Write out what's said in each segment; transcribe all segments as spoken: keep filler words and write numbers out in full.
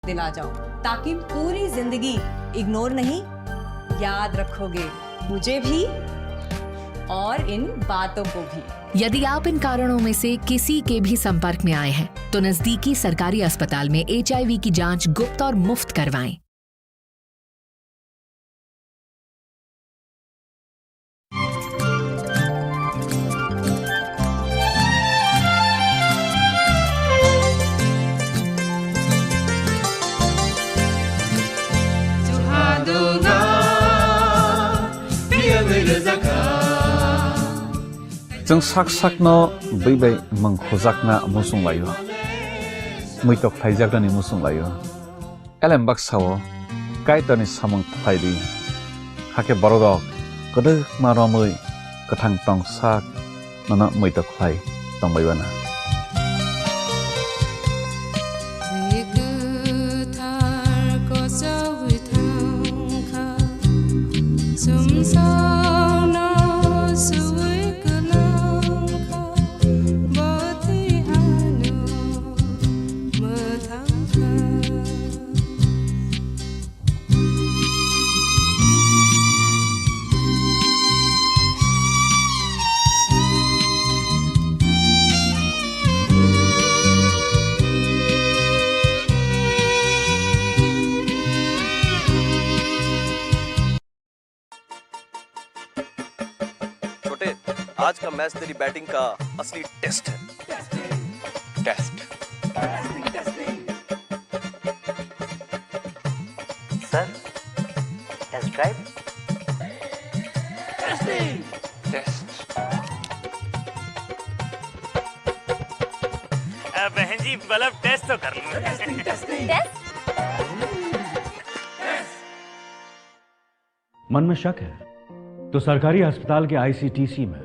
दिला जाऊं, ताकि पूरी जिंदगी इग्नोर नहीं, याद रखोगे मुझे भी और इन बातों को भी। यदि आप इन कारणों में से किसी के भी संपर्क में आए हैं, तो नजदीकी सरकारी अस्पताल में एचआईवी की जांच गुप्त और मुफ्त करवाएं। Chwng sak sakno bwi bai mwng khujakna muchung laio, muitok khlaijaknani muchung laio. Elem baksa-o Kaitorni samung khlai di, hakhe bororok kwdwkma romwi kwthang tong sak nono muitok khlai tongbai uanw. Twi kwthar kochogwi thangkha, chwngsano suwi kwlangkha, bo twi ano mwthangkha. छोटे, आज का मैच तेरी बैटिंग का असली test है। Test. Sir, test drive. Test. अ, बहन जी, मतलब टेस्ट तो कर लूं। टेस्ट? मन में शक है तो सरकारी अस्पताल के आईसीटीसी में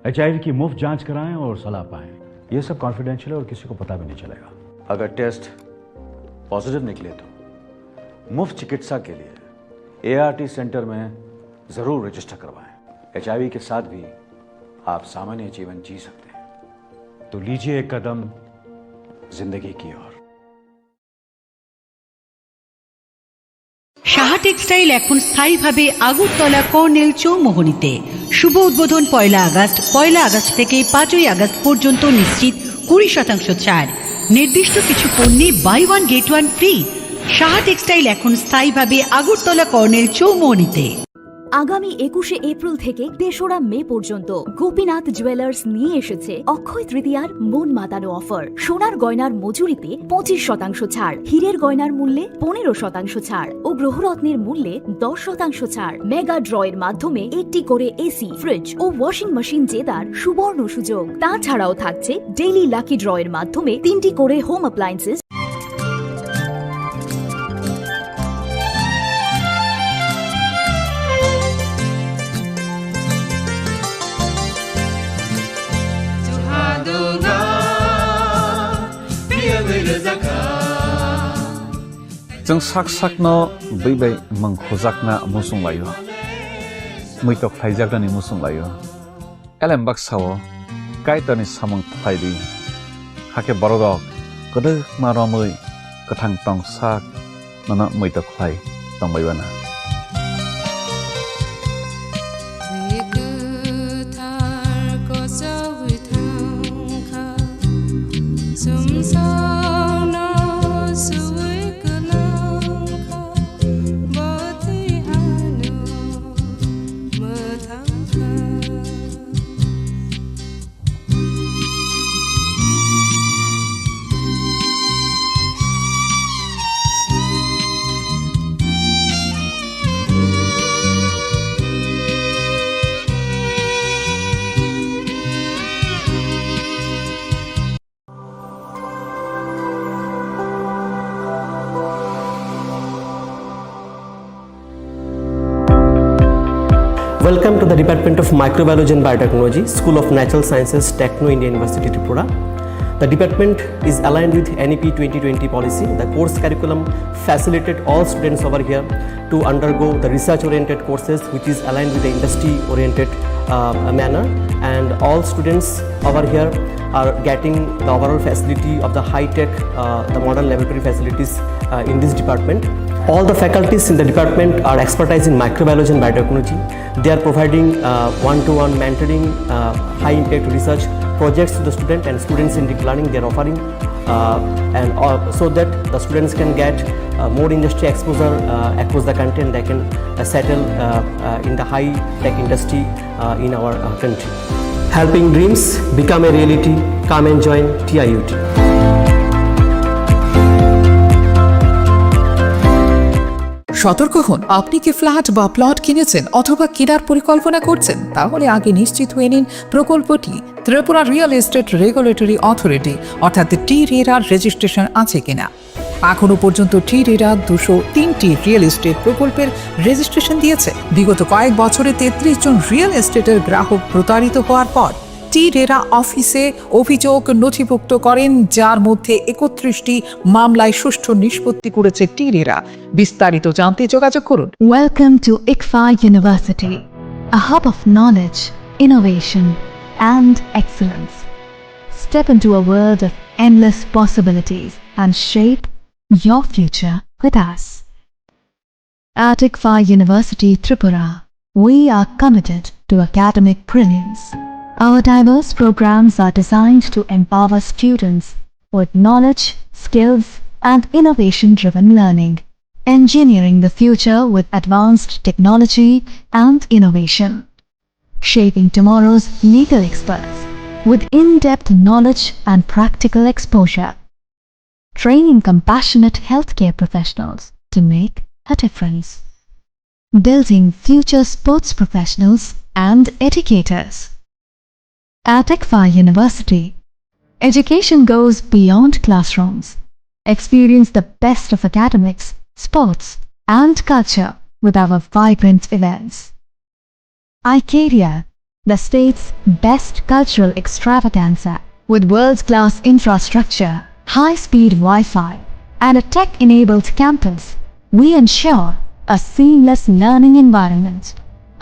एचआईवी की मुफ्त जांच कराएं और सलाह पाएं। ये सब कॉन्फिडेंशियल है और किसी को पता भी नहीं चलेगा। अगर टेस्ट पॉजिटिव निकले तो मुफ्त चिकित्सा के लिए एआरटी सेंटर में जरूर रजिस्टर करवाएं। एचआईवी के साथ भी आप सामान्य जीवन जी सकते हैं। तो लीजिए एक कदम जिंदगी की ओर। সাহা টেক্সটাইল এখন স্থায়ীভাবে আগরতলা কর্নেল চৌমোহনীতে। শুভ উদ্বোধন পয়লা আগস্ট। পয়লা আগস্ট থেকে পাঁচই আগস্ট পর্যন্ত নিশ্চিত কুড়ি শতাংশ ছাড়। নির্দিষ্ট কিছু পণ্যে buy one get one free. Saha textile এখন স্থায়ীভাবে আগরতলা কর্নেল চৌমোহনীতে। আগামী একুশে এপ্রিল থেকে তেসরা মে পর্যন্ত গোপীনাথ জুয়েলার্স নিয়ে এসেছে অক্ষয় তৃতীয়ার মন মাতানো অফার। সোনার গয়নার মজুরিতে পঁচিশ শতাংশ ছাড়, হীরের গয়নার মূল্যে পনেরো শতাংশ ছাড় ও গ্রহরত্নের মূল্যে দশ শতাংশ ছাড়। মেগা ড্রয়ের মাধ্যমে একটি করে এসি, ফ্রিজ ও ওয়াশিং মেশিন জেতার সুবর্ণ সুযোগ। তাছাড়াও থাকছে ডেইলি লাকি ড্রয়ের মাধ্যমে তিনটি করে home appliances. Chwng sak sakno bwi bai mwng khujakna muchung laio, muitok khlaijaknani muchung laio. Elem baksa-o Kaitorni samung khlai di, hakhe bororok kwdwkma romwi kwthang tong sak nono muitok khlai tongbai uanw. Twi kwthar kochogwi thangkha, chwngsano suwi kwlangkha, bo twi ano mwthangkha. Welcome to the Department of Microbiology and Biotechnology, School of Natural Sciences, Techno India University, Tripura. The department is aligned with N E P twenty twenty policy. The course curriculum facilitate all students over here to undergo the research-oriented courses, which is aligned with the industry-oriented uh, manner, and all students over here are getting the overall facility of the high-tech, uh, the modern laboratory facilities, uh, in this department. All the faculties in the department are expertise in microbiology and biotechnology. They are providing, uh, one-to-one mentoring, uh, high-impact research projects to the student and students in deep learning. They are offering, uh, and, uh, so that the students can get, uh, more industry exposure, uh, across the country, and they can, uh, settle, uh, uh, in the high-tech industry, uh, in our, uh, country. Helping dreams become a reality. Come and join T I U T. সতর্ক হন, আপনি কি ফ্ল্যাট বা প্লট কিনেছেন অথবা কেনার পরিকল্পনা করছেন? তাহলে আগে নিশ্চিত হয়ে নিন প্রকল্পটি Tripura real estate regulatory authority অর্থাৎ টি রেরার রেজিস্ট্রেশন আছে কিনা। এখনো পর্যন্ত টি রেরা দুশো তিনটি রিয়েল এস্টেট প্রকল্পের রেজিস্ট্রেশন দিয়েছে। বিগত কয়েক বছরে তেত্রিশ জন রিয়েল এস্টেটের গ্রাহক প্রতারিত হওয়ার পর টি রেরা অফিসে অভিযোগ নথিভুক্ত করেন, যার মধ্যে একত্রিশটি মামলায় সুষ্ঠু নিষ্পত্তি করেছে টি রেরা। বিস্তারিত জানতে যোগাযোগ করুন। Welcome to ICFAI University, a hub of knowledge, innovation, and excellence. Step into a world of endless possibilities and shape your future with us. At ICFAI University Tripura, we are committed to academic brilliance. Our diverse programs are designed to empower students with knowledge, skills, and innovation-driven learning, engineering the future with advanced technology and innovation, shaping tomorrow's legal experts with in-depth knowledge and practical exposure, training compassionate healthcare professionals to make a difference, building future sports professionals and educators. At ICFAI University, education goes beyond classrooms. Experience the best of academics, sports, and culture with our vibrant events. iCaria, the state's best cultural extravaganza. With world-class infrastructure, high-speed Wi-Fi, and a tech-enabled campus, we ensure a seamless learning environment.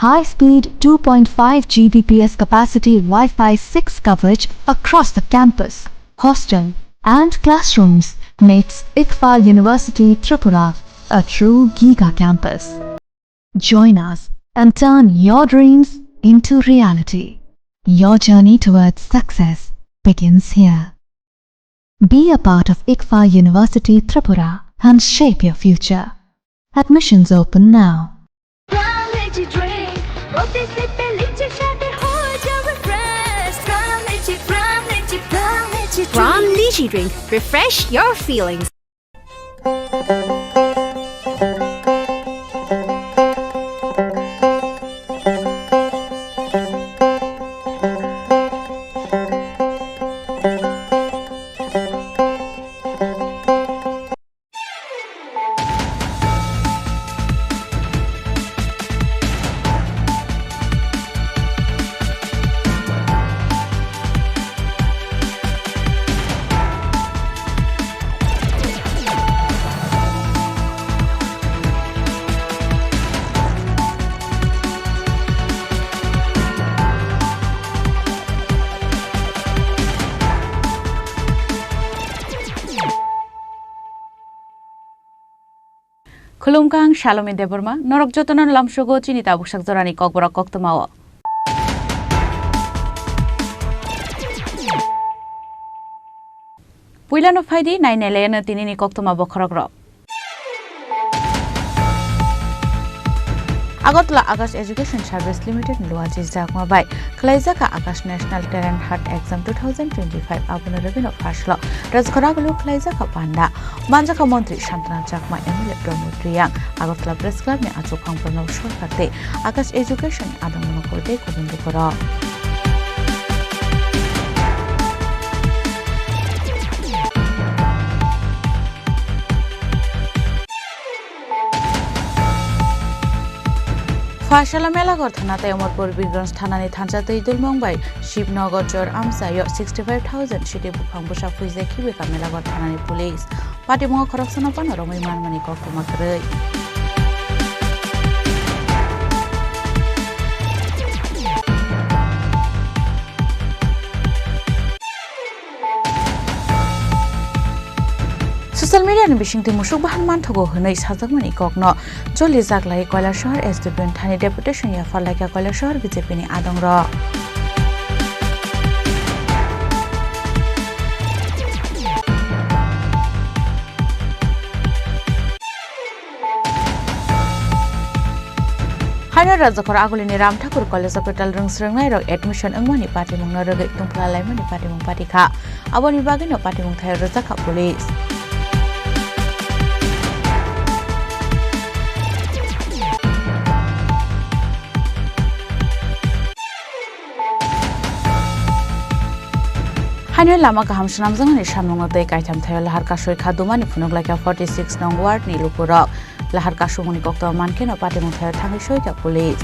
High-speed two point five G B P S capacity Wi-Fi six coverage across the campus, hostel, and classrooms makes ICFAI University Tripura a true giga campus. Join us and turn your dreams into reality. Your journey towards success begins here. Be a part of ICFAI University Tripura and shape your future. Admissions open now. Prime Lychee drink, প্রতি সিপে লিচির স্বাদে হয়ে যাবে fresh। Prime Lychee, Prime Lychee, Prime Lychee drink। Prime Lychee drink, refresh your feelings. Khulumkha, ang Salomi Debbarma, norok jotono lamsogo chini tabuk sak jorani kokborok koktwmao. Puilano phaidi nainailaino tinini koktwma bokhorokrok. Agartala Akash Education Service Limited ni luachi jakma bai khwlaijakha Akash National Talent Hunt Exam two thousand twenty-five, abono rwgwino first lo rajkhoragulu khwlaijakha panda. Manjakha Montri Santana Chakma, M L A Pramod Reang, Agartala Press Club ni achukphang Pranab Sarkar tei Akash Education ni adong mano kordei kubun lukurok. Phaisala Melaghor thana tei Omorpur Birganj thanani thansa twi dulmung bai Shibnagar Chor amchaio sixty-five thousand siti buphang bwsa phuijak khibi ka Melaghor thanani police. Patimungo khoroksano phano romwi manmani koktwma kwrwi. Social media ni bisingtwi musuk bahan manthogo hwnwi sajakmani kokno cholijak lai Kailasahar S D P N thani deputation yaphar laikha Kailasahar B J P ni adongrok. Haino Rajakhor Agulini Ram Thakur College o kwtal rwngsrwngnairok admission wngmani patimungno rwgwi tungphla laimani patimung pati kha. Aboni bagwino patimung thai rwjak kha police. Haino lama kaham swnamjaknani samungo tei kaitham thaio lahar kasui kha dumani phunuk laikha forty six nong ward ni lukurok. Lahar kasumungni koktwma mankheno patimung thaio thangwi soita police.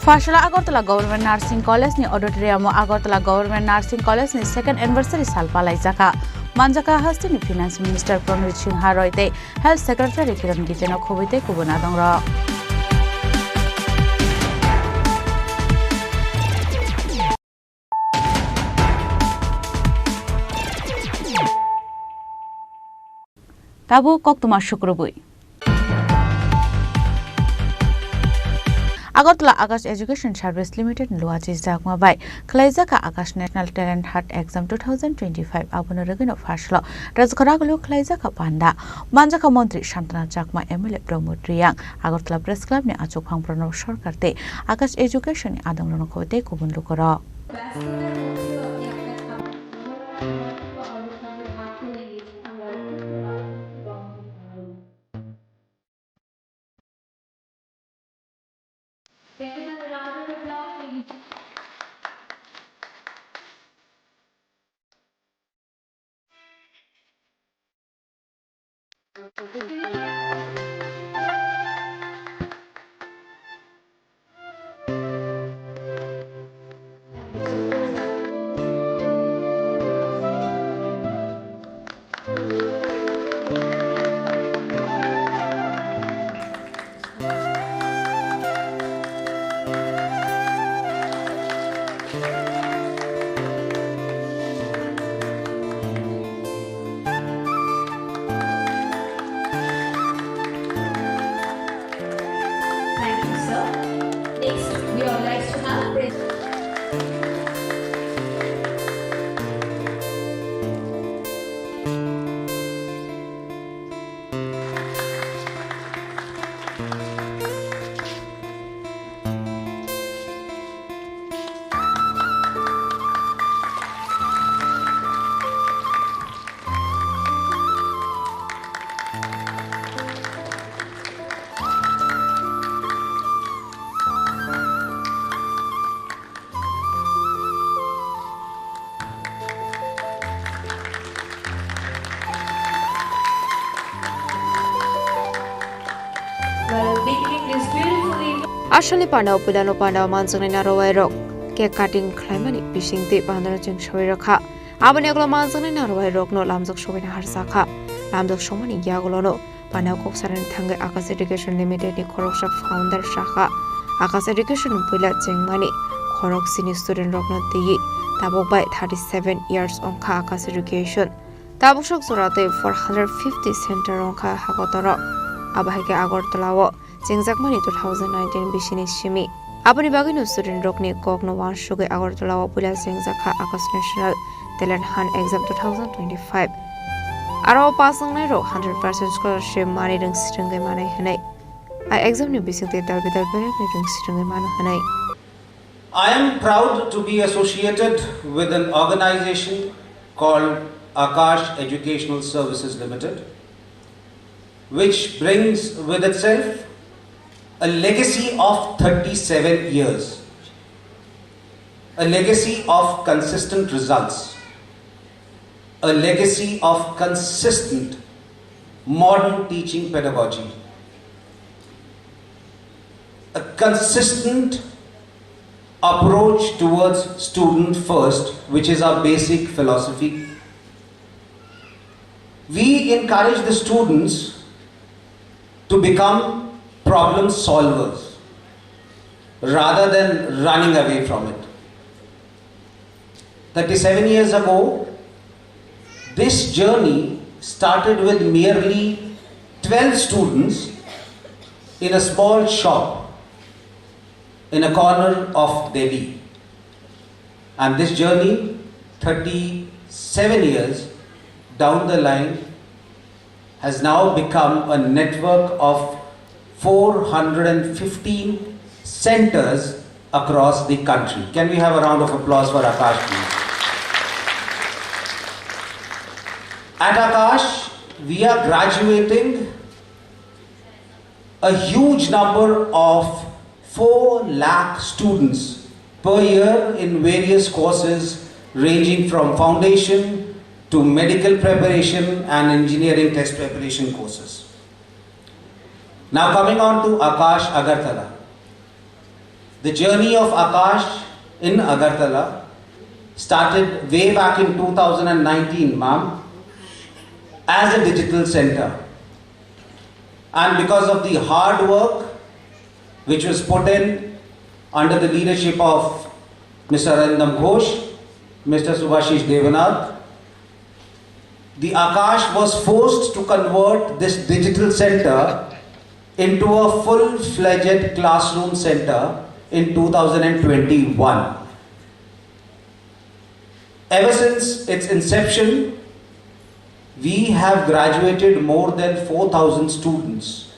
Pharsala Agartala Government Nursing College ni auditorium o Agartala Government Nursing College ni second anniversary sal palaijakha. Manjakha hasteni Finance Minister Pranit Singha Roy tei Health Secretary Kiran Gite no khobwi tei kubun adongrok. Tabuk koktwma sukrubwi. Agartala Akash Education Service Limited ni luachi jakma bai khwlaijak kha Akash National Talent Hunt Exam two thousand twenty-five. Abono rwgwino pharsalo Rajkhoragulu khwlaijak kha panda. Manjakha Montri Santana Chakma, M L A Pramod Riyang, Agartala Press Club ni achukphang Pranab Sarkar tei Akash Education ni adongrokno khobwi tei kubun lukurok. Thank you, sir. Next, we would like to have Pres- Aswkni pandao puilano pandao manjaknai narwai rok cake cutting khlaimani bisingtwi pandano chwng sawi rwkha. Aboni ulo manjaknai narwai rokno lamjak sogwina harjakha. Lamjak sogmani yagulono Panao kok sarani thangwi Akash Education Limited ni khoroksa founder sakha. Akash Education puila chengmani khoroksini student rokno twiwi tabuk bai thirty seven years wngkha Akash Education. Tabuk sok jora tei four hundred fifty center wngkha hakotoro. Abo hai khe Agartala o chengjakmani two thousand nineteen bisini simi. Aboni bagwino student rokni kokno uansugwi Agartala o puila chengjakha Akash National Talent Hunt Exam two thousand twenty-five. Aro o pass wngnai rok hundred percent scholarship manwi rwngsirwngwi manai hwnwi. A exam ni bisingtwi dal bidal beremni rwngsirwngwi mano hwnwi. I am proud to be associated with an organization called Akash Educational Services Limited, which brings with itself a legacy of thirty-seven years, a legacy of consistent results, a legacy of consistent modern teaching pedagogy, a consistent approach towards student first, which is our basic philosophy. We encourage the students to become problem solvers rather than running away from it. Thirty-seven years ago, this journey started with merely twelve students in a small shop in a corner of Delhi. And this journey, thirty-seven years down the line, has now become a network of four hundred fifteen centers across the country. Can we have a round of applause for Akash, please? At Akash, we are graduating a huge number of four lakh students per year in various courses ranging from foundation to medical preparation and engineering test preparation courses. Now, coming on to Akash Agartala. The journey of Akash in Agartala started way back in two thousand nineteen, ma'am, as a digital center. And because of the hard work which was put in under the leadership of Mister Arindam Ghosh, Mister Subhashish Devanath, the Akash was forced to convert this digital center into a full-fledged classroom center in two thousand twenty-one. Ever since its inception, we have graduated more than four thousand students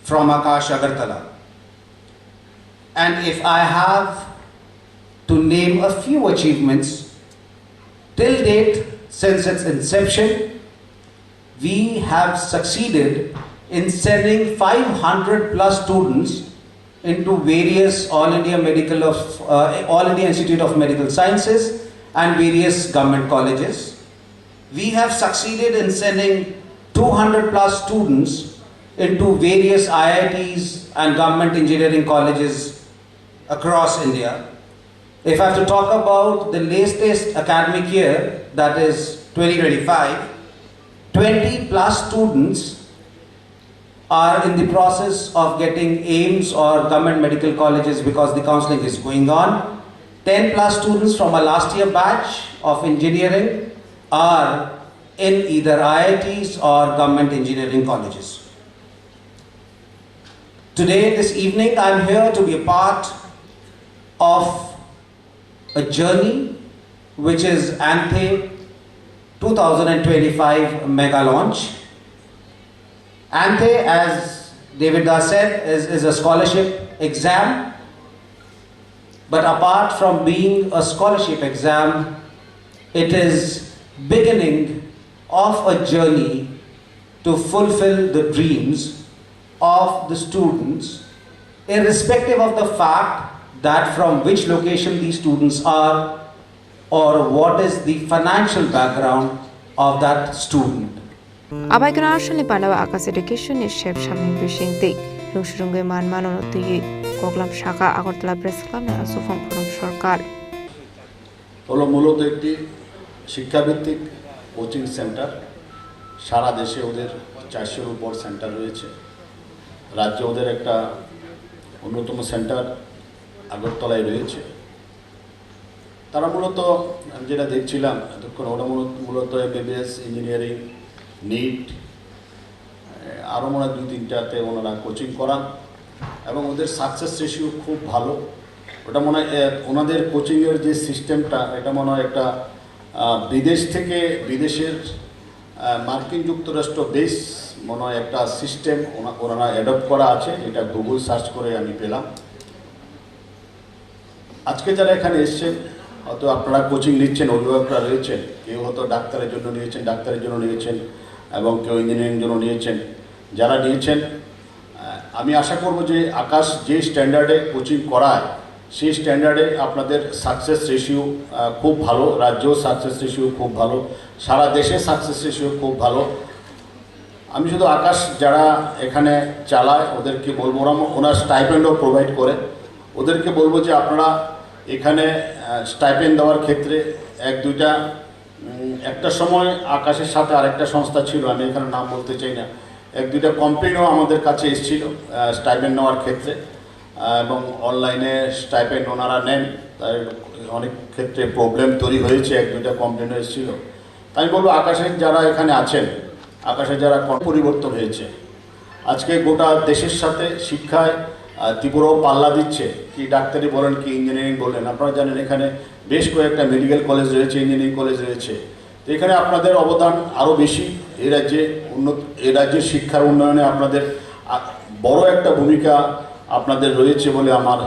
from Akash Agartala. And if I have to name a few achievements, till date, since its inception, we have succeeded in sending five hundred plus students into various All India Medical of, uh, All India Institute of Medical Sciences and various government colleges. We have succeeded in sending two hundred plus students into various I I Ts and government engineering colleges across India. If I have to talk about the latest academic year, that is twenty twenty-five, twenty plus students are in the process of getting AIIMS or government medical colleges because the counseling is going on. Ten plus students from our last year batch of engineering are in either I I Ts or government engineering colleges. Today, this evening, I'm here to be a part of a journey which is ANTHE two thousand twenty-five mega launch. ANTHE, as David Das said, is, is a scholarship exam. But apart from being a scholarship exam, it is beginning of a journey to fulfill the dreams of the students, irrespective of the fact that from which location these students are or what is the financial background of that student. Abai kheno aswkni panda o Akash Education ni sep samni bising tei rwngsrwngwi man mano no twiwi koklam sakha Agartala Press Club ni aswk phang phurum sorkar. হলো মূলত একটি শিক্ষাভিত্তিক coaching centre. সারা দেশে ওদের চারশোর উপর সেন্টার রয়েছে। রাজ্যে ওদের একটা অন্যতম সেন্টার আগরতলায় রয়েছে। তারা মূলত, আমি যেটা দেখছিলাম এতক্ষণ, ওরা মূলত, মূলত এমবিবিএস, ইঞ্জিনিয়ারিং, নিট, আরও মনে হয় দুই তিনটাতে ওনারা কোচিং করান এবং ওদের সাকসেস রেশিও খুব ভালো। ওটা মনে হয়, এ, ওনাদের কোচিংয়ের যে সিস্টেমটা, এটা মনে হয় একটা, আহ, বিদেশ থেকে, বিদেশের, আহ, মার্কিন যুক্তরাষ্ট্র বেস মনে হয় একটা সিস্টেম ওনা-, ওনারা অ্যাডপ্ট করা আছে, যেটা গুগল সার্চ করে আমি পেলাম। আজকে যারা এখানে এসছেন, হয়তো আপনারা কোচিং নিচ্ছেন, অভিভাবকরা রয়েছেন, কেউ হয়তো ডাক্তারের জন্য নিয়েছেন, ডাক্তারের জন্য নিয়েছেন, এবং কেউ ইঞ্জিনিয়ারিং জন্য নিয়েছেন। যারা নিয়েছেন, আহ, আমি আশা করব যে আকাশ যে স্ট্যান্ডার্ডে কোচিং করায়, সেই স্ট্যান্ডার্ডে আপনাদের সাকসেস রেশিও, আহ, খুব ভালো, রাজ্যেও সাকসেস রেশিও খুব ভালো, সারা দেশে সাকসেস রেশিও খুব ভালো। আমি শুধু আকাশ যারা এখানে চালায় ওদেরকে বলবো, ওরা, ওনার স্টাইপেন্ডও প্রোভাইড করে, ওদেরকে বলবো যে আপনারা এখানে, আহ, স্টাইপেন্ড দেওয়ার ক্ষেত্রে এক দুইটা, উম, একটা সময় আকাশের সাথে আরেকটা সংস্থা ছিল, আমি এখানে নাম বলতে চাই না, এক দুইটা কমপ্লেনও আমাদের কাছে এসেছিল স্টাইপেন্ড নেওয়ার ক্ষেত্রে, আহ, এবং অনলাইনে স্টাইপেন্ড ওনারা নেন, তাই অনেক ক্ষেত্রে প্রবলেম তৈরি হয়েছে এক দুইটা কমপ্লেনও এসেছিল। তাই আমি বলবো, আকাশের যারা এখানে আছেন, আকাশে যারা কর্ম পরিবর্তন হয়েছে, আজকে গোটা দেশের সাথে শিক্ষায়, আহ, ত্রিপুরাও পাল্লা দিচ্ছে। কি ডাক্তারি বলেন, কি ইঞ্জিনিয়ারিং বলেন, আপনারা জানেন এখানে বেশ কয়েকটা মেডিকেল কলেজ রয়েছে, ইঞ্জিনিয়ারিং কলেজ রয়েছে। তো এখানে আপনাদের অবদান আরও বেশি। এই রাজ্যে উন্নত, এই রাজ্যের শিক্ষার উন্নয়নে আপনাদের, আহ, বড় একটা ভূমিকা আপনাদের রয়েছে বলে আমার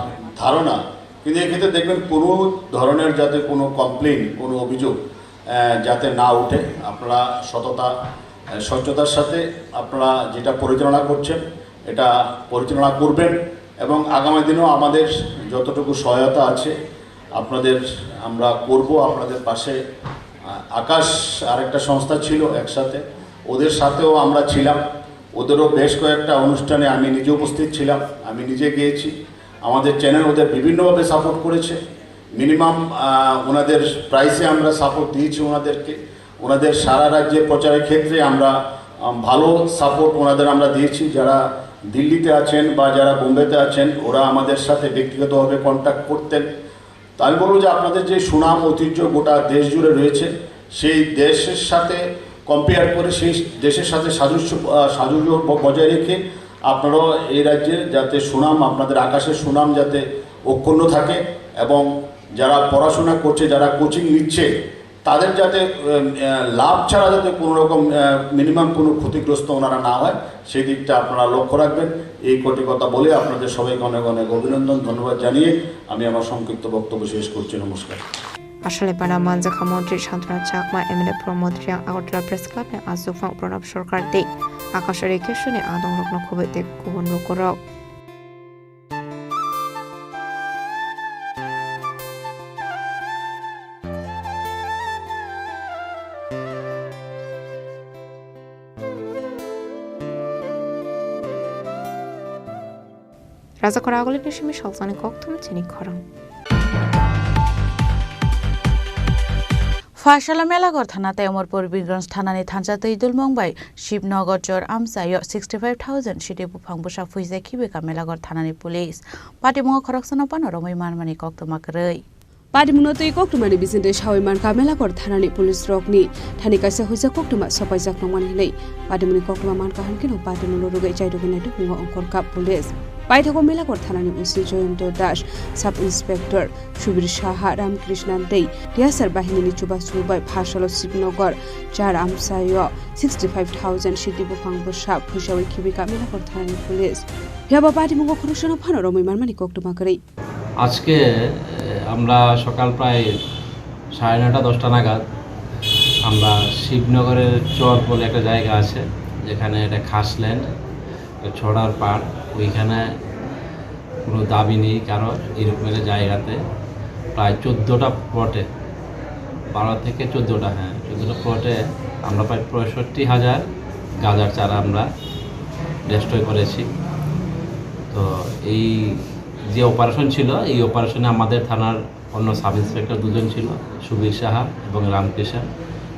ধারণা। কিন্তু এক্ষেত্রে দেখবেন, কোনো ধরনের যাতে কোনো কমপ্লেন, কোনো অভিযোগ, আহ, যাতে না উঠে, আপনারা সততা, আহ, স্বচ্ছতার সাথে আপনারা যেটা পরিচালনা করছেন, এটা পরিচালনা করবেন এবং আগামী দিনেও আমাদের যতটুকু সহায়তা আছে আপনাদের আমরা করব, আপনাদের পাশে। আহ, আকাশ আরেকটা সংস্থা ছিল একসাথে, ওদের সাথেও আমরা ছিলাম, ওদেরও বেশ কয়েকটা অনুষ্ঠানে আমি নিজে উপস্থিত ছিলাম, আমি নিজে গিয়েছি। আমাদের চ্যানেল ওদের বিভিন্নভাবে সাপোর্ট করেছে। মিনিমাম, আহ, ওনাদের প্রাইসে আমরা সাপোর্ট দিয়েছি ওনাদেরকে। ওনাদের সারা রাজ্যে প্রচারের ক্ষেত্রে আমরা, আহ, ভালো সাপোর্ট ওনাদের আমরা দিয়েছি। যারা দিল্লিতে আছেন বা যারা বোম্বেতে আছেন, ওরা আমাদের সাথে ব্যক্তিগতভাবে কন্ট্যাক্ট করতেন। তো আমি বলবো যে আপনাদের যে সুনাম ঐতিহ্য গোটা দেশ জুড়ে রয়েছে, সেই দেশের সাথে কম্পেয়ার করে, সেই দেশের সাথে সাদৃশ্য, আহ, সাদৃশ্য ব-, বজায় রেখে আপনারাও এই রাজ্যে যাতে সুনাম, আপনাদের আকাশের সুনাম যাতে অক্ষুণ্ণ থাকে এবং যারা পড়াশোনা করছে, যারা কোচিং নিচ্ছে, তাদের যাতে, উম, আহ, লাভ ছাড়া যাতে কোনো রকম, আহ, মিনিমাম কোনো ক্ষতিগ্রস্ত ওনারা না হয়, সেই দিকটা আপনারা লক্ষ্য রাখবেন। এই কটি কথা বলে আপনাদের সবাইকে অনেক অনেক অভিনন্দন, ধন্যবাদ জানিয়ে আমি আমার সংক্ষিপ্ত বক্তব্য শেষ করছি। নমস্কার। Ashalipana manjakha montri Santana Chakma, M L A Pramod Reang, Agartala Press Club ni aswk phang Pranab Sarkar tei Akash Ari Keshuni adongrokno khobwi tei kubun lukurok. Rajakhor agulini simi salsani kokthum chini khorang. Phaisala Melaghor thana tei Amarpur Birganj thanani thansa twi dulmung bai Shibnagar Chor amchaio sixty five thousand siti buphang bwsa phuijak khibi ka Melaghor thanani police. Patimungo khoroksano phano romwi manmani koktwma kwrwi. Patimungno twi koktwmani bisingtwi sawi mankha Melaghor thanani police rokni thani kaisa huijak koktwma sopaijak nongmani hinwi. Patimungni koktwma mankha hwnkhe no patimungno rwgwi chairwgwi naitugmung ongkhorkha police. Paithago Melaghor thanani O C Jayanta Das, Sub Inspector Subir Saha, Ramkrishnan tei T S R bahinini chubachu bai Phaisalo Shibnagar char amchaio sixty five thousand siti buphang bwsa phuisawi khibika Melaghor thanani police. Phiya ba patimungo khoroksano phano romwi manmani koktwma kwrwi. আজকে, এ, আমরা সকাল প্রায় সাড়ে নয়টা দশটা নাগাদ আমরা শিবনগরের চর বলে একটা জায়গা আছে, যেখানে একটা খাস ল্যান্ড, একটা ছড়ার পাড়, ওইখানে কোনো দাবি নেই কারোর, এরকম একটা জায়গাতে প্রায় চোদ্দোটা প্লটে, বারো থেকে চোদ্দোটা, হ্যাঁ, চোদ্দোটা প্লটে আমরা প্রায় পঁয়ষট্টি হাজার গাঁজার চারা আমরা ডিস্ট্রয় করেছি। তো এই যে অপারেশন ছিল, এই অপারেশনে আমাদের থানার অন্য সাব ইন্সপেক্টর দুজন ছিল, সুবীর সাহা এবং রামকৃষ্ণ,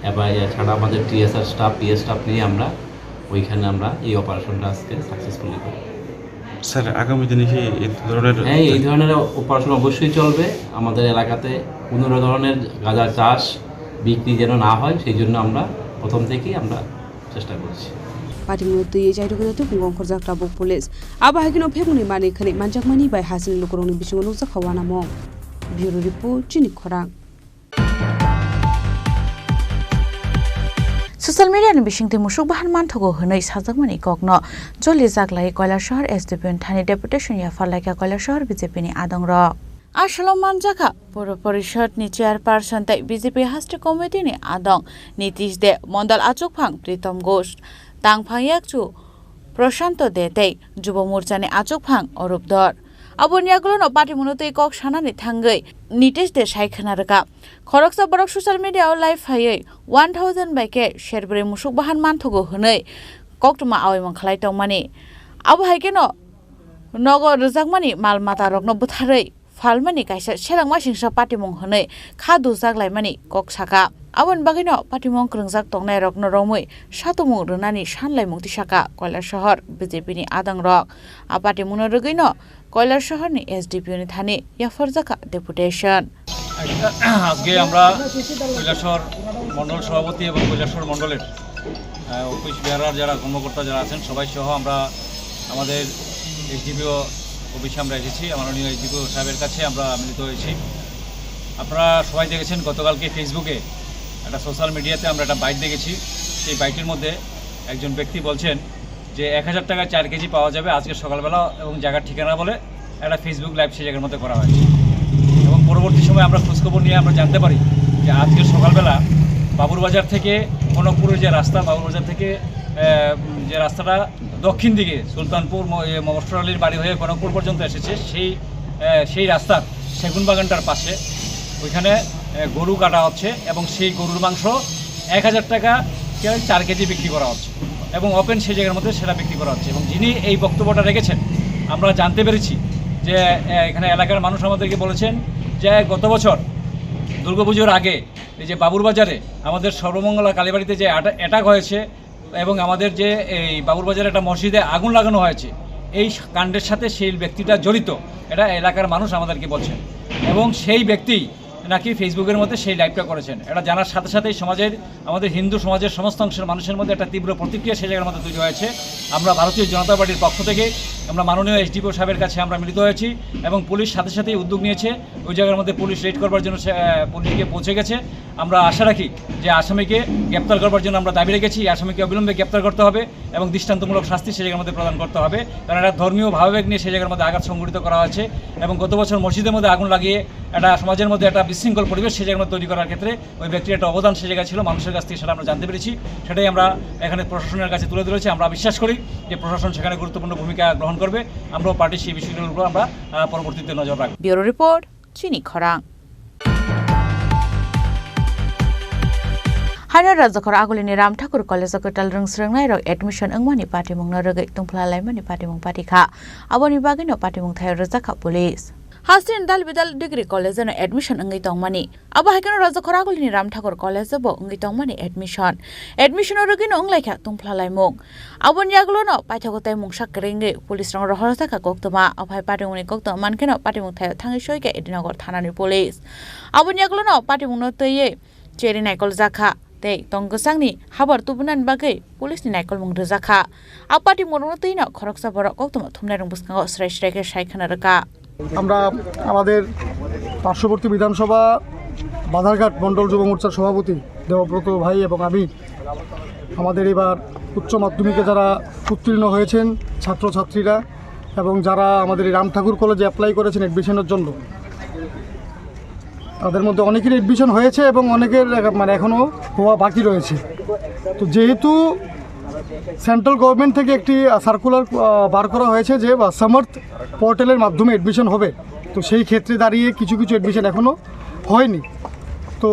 এবং এছাড়া আমাদের টিএসআর স্টাফ, পিএস স্টাফ নিয়ে আমরা ওইখানে আমরা এই অপারেশনটা আজকে সাকসেসফুলি করি। স্যার, আগামী দিনে কি এই ধরনের হ্যাঁ, এই ধরনের অপারেশন অবশ্যই চলবে। আমাদের এলাকাতে কোনো ধরনের গাঁজা চাষ, বিক্রি যেন না হয়, সেই জন্য আমরা প্রথম থেকেই আমরা চেষ্টা করছি। Patimungno twiwi chairwgwi naitugmung ongkhorjak tabuk police. Abo hai kheno phekmani manwi khwnwi manjakmani bai hasini lukurokni bisingo nukjakha uanamung. Bureau Report, Chini Khorang. Social media ni bisingtwi musuk bahan manthogo hwnwi sajakmani kokno jolijak lai Kailasahar S D P ni thani deputation yapharlaikha Kailasahar B J P ni adongrok. A salo manjakha Puro Porishad ni chairperson tei B J P haste committee ni adong Nitish De, Mondol achukphang Pritom Ghosh, tangphang yakchu Prashanto De tei Jubo Morcha ni achukphang Arup Dor. Aboni yagulono patimungno twi kok sanani thangwi Nitish De sai khna rwkha. Khoroksa borok social media o live phaiwi one thousand bai khe serbrwi musuk bahan manthogo hwnwi koktwma aoimung khlai tongmani. Abo hai kheno nogo rwjakmani mal matarokno bwtharwi phalmani kaisa selengmasingsa patimung hwnwi kha dujak laimani kok sakha. Aboni bagwino patimung kwrwngjak tongnairokno romwi satumung rwnani sanlaimung tisakha Kailasahar B J P ni adangrok. A patimungno rwgwino Kailasahar ni S D P O ni thani yapharjakha deputation. আজকে আমরা কৈলাসহর মণ্ডল সভাপতি এবং কৈলাসহর মণ্ডলের, আহ, অফিস বেয়ারার যারা কর্মকর্তা যারা আছেন সবাই সহ আমরা আমাদের এসডিপিও অফিসে আমরা এসেছি, মাননীয় এসডিপিও সাহেবের কাছে আমরা মিলিত হয়েছি। আপনারা সবাই দেখেছেন গতকালকে Facebookএ একটা সোশ্যাল মিডিয়াতে আমরা একটা বাইট দেখেছি। সেই বাইটের মধ্যে একজন ব্যক্তি বলছেন যে এক হাজার টাকায় চার কেজি পাওয়া যাবে আজকে সকালবেলা এবং জায়গার ঠিকানা বলে একটা Facebook লাইভ সেই জায়গার মধ্যে করা হয়েছে। এবং পরবর্তী সময় আমরা খোঁজখবর নিয়ে আমরা জানতে পারি যে আজকে সকালবেলা বাবুরবাজার থেকে কনকপুরের যে রাস্তা, বাবুরবাজার থেকে, আহ, যে রাস্তাটা দক্ষিণ দিকে সুলতানপুর ম-, এ, মফস্বর আলীর বাড়ি হয়ে কনকপুর পর্যন্ত এসেছে, সেই, আহ, সেই রাস্তার সেগুন বাগানটার পাশে ওইখানে, আহ, গরু কাটা হচ্ছে এবং সেই গরুর মাংস এক হাজার টাকা কে চার কেজি বিক্রি করা হচ্ছে এবং ওপেন সেই জায়গার মধ্যে সেটা বিক্রি করা হচ্ছে। এবং যিনি এই বক্তব্যটা রেখেছেন, আমরা জানতে পেরেছি যে, আহ, এখানে এলাকার মানুষ আমাদেরকে বলেছেন যে গত বছর দুর্গাপুজোর আগে এই যে বাবুরবাজারে আমাদের সর্বমঙ্গলা কালীবাড়িতে যে অ্যাটা-, অ্যাটাক হয়েছে এবং আমাদের যে এই বাবুরবাজারে একটা মসজিদে আগুন লাগানো হয়েছে, এই কাণ্ডের সাথে সেই ব্যক্তিটা জড়িত, এটা এলাকার মানুষ আমাদেরকে বলছেন। এবং সেই ব্যক্তি নাকি Facebookএর মধ্যে সেই লাইভটা করেছেন। এটা জানার সাথে সাথেই সমাজের, আমাদের হিন্দু সমাজের সমস্ত অংশের মানুষের মধ্যে একটা তীব্র প্রতিক্রিয়া সেই জায়গার মধ্যে তৈরি হয়েছে। আমরা ভারতীয় জনতা পার্টির পক্ষ থেকে আমরা মাননীয় এসডিপিও সাহেবের কাছে আমরা মিলিত হয়েছি এবং পুলিশ সাথে সাথেই উদ্যোগ নিয়েছে। ওই জায়গার মধ্যে পুলিশ রেড করবার জন্য সে, আহ, পুলিশ গিয়ে পৌঁছে গেছে। আমরা আশা রাখি যে আসামিকে গ্রেপ্তার করবার জন্য আমরা দাবি রেখেছি। এই আসামিকে অবিলম্বে গ্রেপ্তার করতে হবে এবং দৃষ্টান্তমূলক শাস্তি সেই জায়গার মধ্যে প্রদান করতে হবে, কারণ একটা ধর্মীয় ভাবাবেগ নিয়ে সেই জায়গার মধ্যে আঘাত সংঘটিত করা হয়েছে। এবং গত বছর মসজিদের মধ্যে আগুন লাগিয়ে একটা সমাজের মধ্যে একটা বিশৃঙ্খল পরিবেশ সেই জায়গার মধ্যে তৈরি করার ক্ষেত্রে ওই ব্যক্তির একটা অবদান সে জায়গায় ছিল, মানুষের কাছ থেকে সেটা আমরা জানতে পেরেছি। সেটাই আমরা এখানে প্রশাসনের কাছে তুলে ধরেছি। আমরা বিশ্বাস করি যে প্রশাসন সেখানে গুরুত্বপূর্ণ ভূমিকা গ্রহণ করবে। আমরাও পার্টি সেই বিষয়গুলোর উপর আমরা, আহ, পরবর্তীতে নজর রাখবো। Bureau report, Chini Khorang. Haino Rajakhor agulini Ram Thakur College o kwtal rwngsrwngnairok admission wngmani patimungno rwgwi tungphla laimani patimung patikha. Aboni bagwino patimung thaio rwjakha police. Hasteni dal bidal degree college-o admission wngwi tongmani. Abo hai kheno Rajakhor agulini Ram Thakur College-o bo wngwi tongmani admission. Admission-o rwgwino wnglaikha tungphla laimung. Aboni yagulono paithago tei mungsa kwrwngwi police-rok rohorjakha koktwma. Abo hai patimungni koktwma mankheno patimung thaio thangwi soikha Edinagar thanani police. Aboni yagulono patimungno twiwi cheri naikoljakha tei tong kwchangni habar tubunani bagwi police-ni naikolmung rwjakha. A patimungno twino khoroksa borok koktwma thumnairok bwskango srai srai khe sai khwna rwkha. আমরা আমাদের পার্শ্ববর্তী বিধানসভা বাধারঘাট মণ্ডল যুব মোর্চার সভাপতি দেবব্রত ভাই এবং আমি আমাদের এবার উচ্চ মাধ্যমিকে যারা উত্তীর্ণ হয়েছেন ছাত্রছাত্রীরা এবং যারা আমাদের এই রাম ঠাকুর কলেজে অ্যাপ্লাই করেছেন অ্যাডমিশনের জন্য, তাদের মধ্যে অনেকের অ্যাডমিশন হয়েছে এবং অনেকের এখ-, মানে এখনও হওয়া বাকি রয়েছে। তো যেহেতু সেন্ট্রাল গভর্নমেন্ট থেকে একটি, আহ, সার্কুলার, আহ, বার করা হয়েছে যে, আহ, সামার্থ পোর্টালের মাধ্যমে অ্যাডমিশন হবে, তো সেই ক্ষেত্রে দাঁড়িয়ে কিছু কিছু অ্যাডমিশন এখনও হয়নি। তো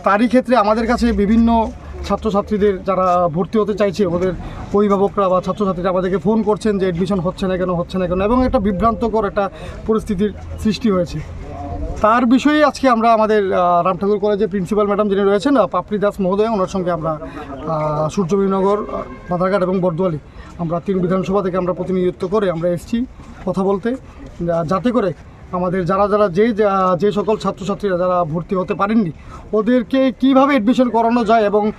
তারই ক্ষেত্রে আমাদের কাছে বিভিন্ন ছাত্রছাত্রীদের যারা ভর্তি হতে চাইছে, ওদের অভিভাবকরা বা ছাত্রছাত্রীরা আমাদেরকে ফোন করছেন যে অ্যাডমিশন হচ্ছে না কেন, হচ্ছে না কেন, এবং একটা বিভ্রান্তকর একটা পরিস্থিতির সৃষ্টি হয়েছে। তার বিষয়ে আজকে আমরা আমাদের, আহ, রাম ঠাকুর কলেজের প্রিন্সিপাল ম্যাডাম যিনি রয়েছেন, আহ, পাপড়ি দাস মহোদয়, ওনার সঙ্গে আমরা, আহ, সূর্যবীরনগর, আহ, বাধারঘাট এবং বর্দোয়ালি, আমরা তিন বিধানসভা থেকে আমরা প্রতিনিধিত্ব করে আমরা এসছি কথা বলতে, যা-, যাতে করে আমাদের যারা যারা যে যা-, যে সকল ছাত্রছাত্রীরা যারা ভর্তি হতে পারেননি, ওদেরকে কিভাবে অ্যাডমিশন করানো যায় এবং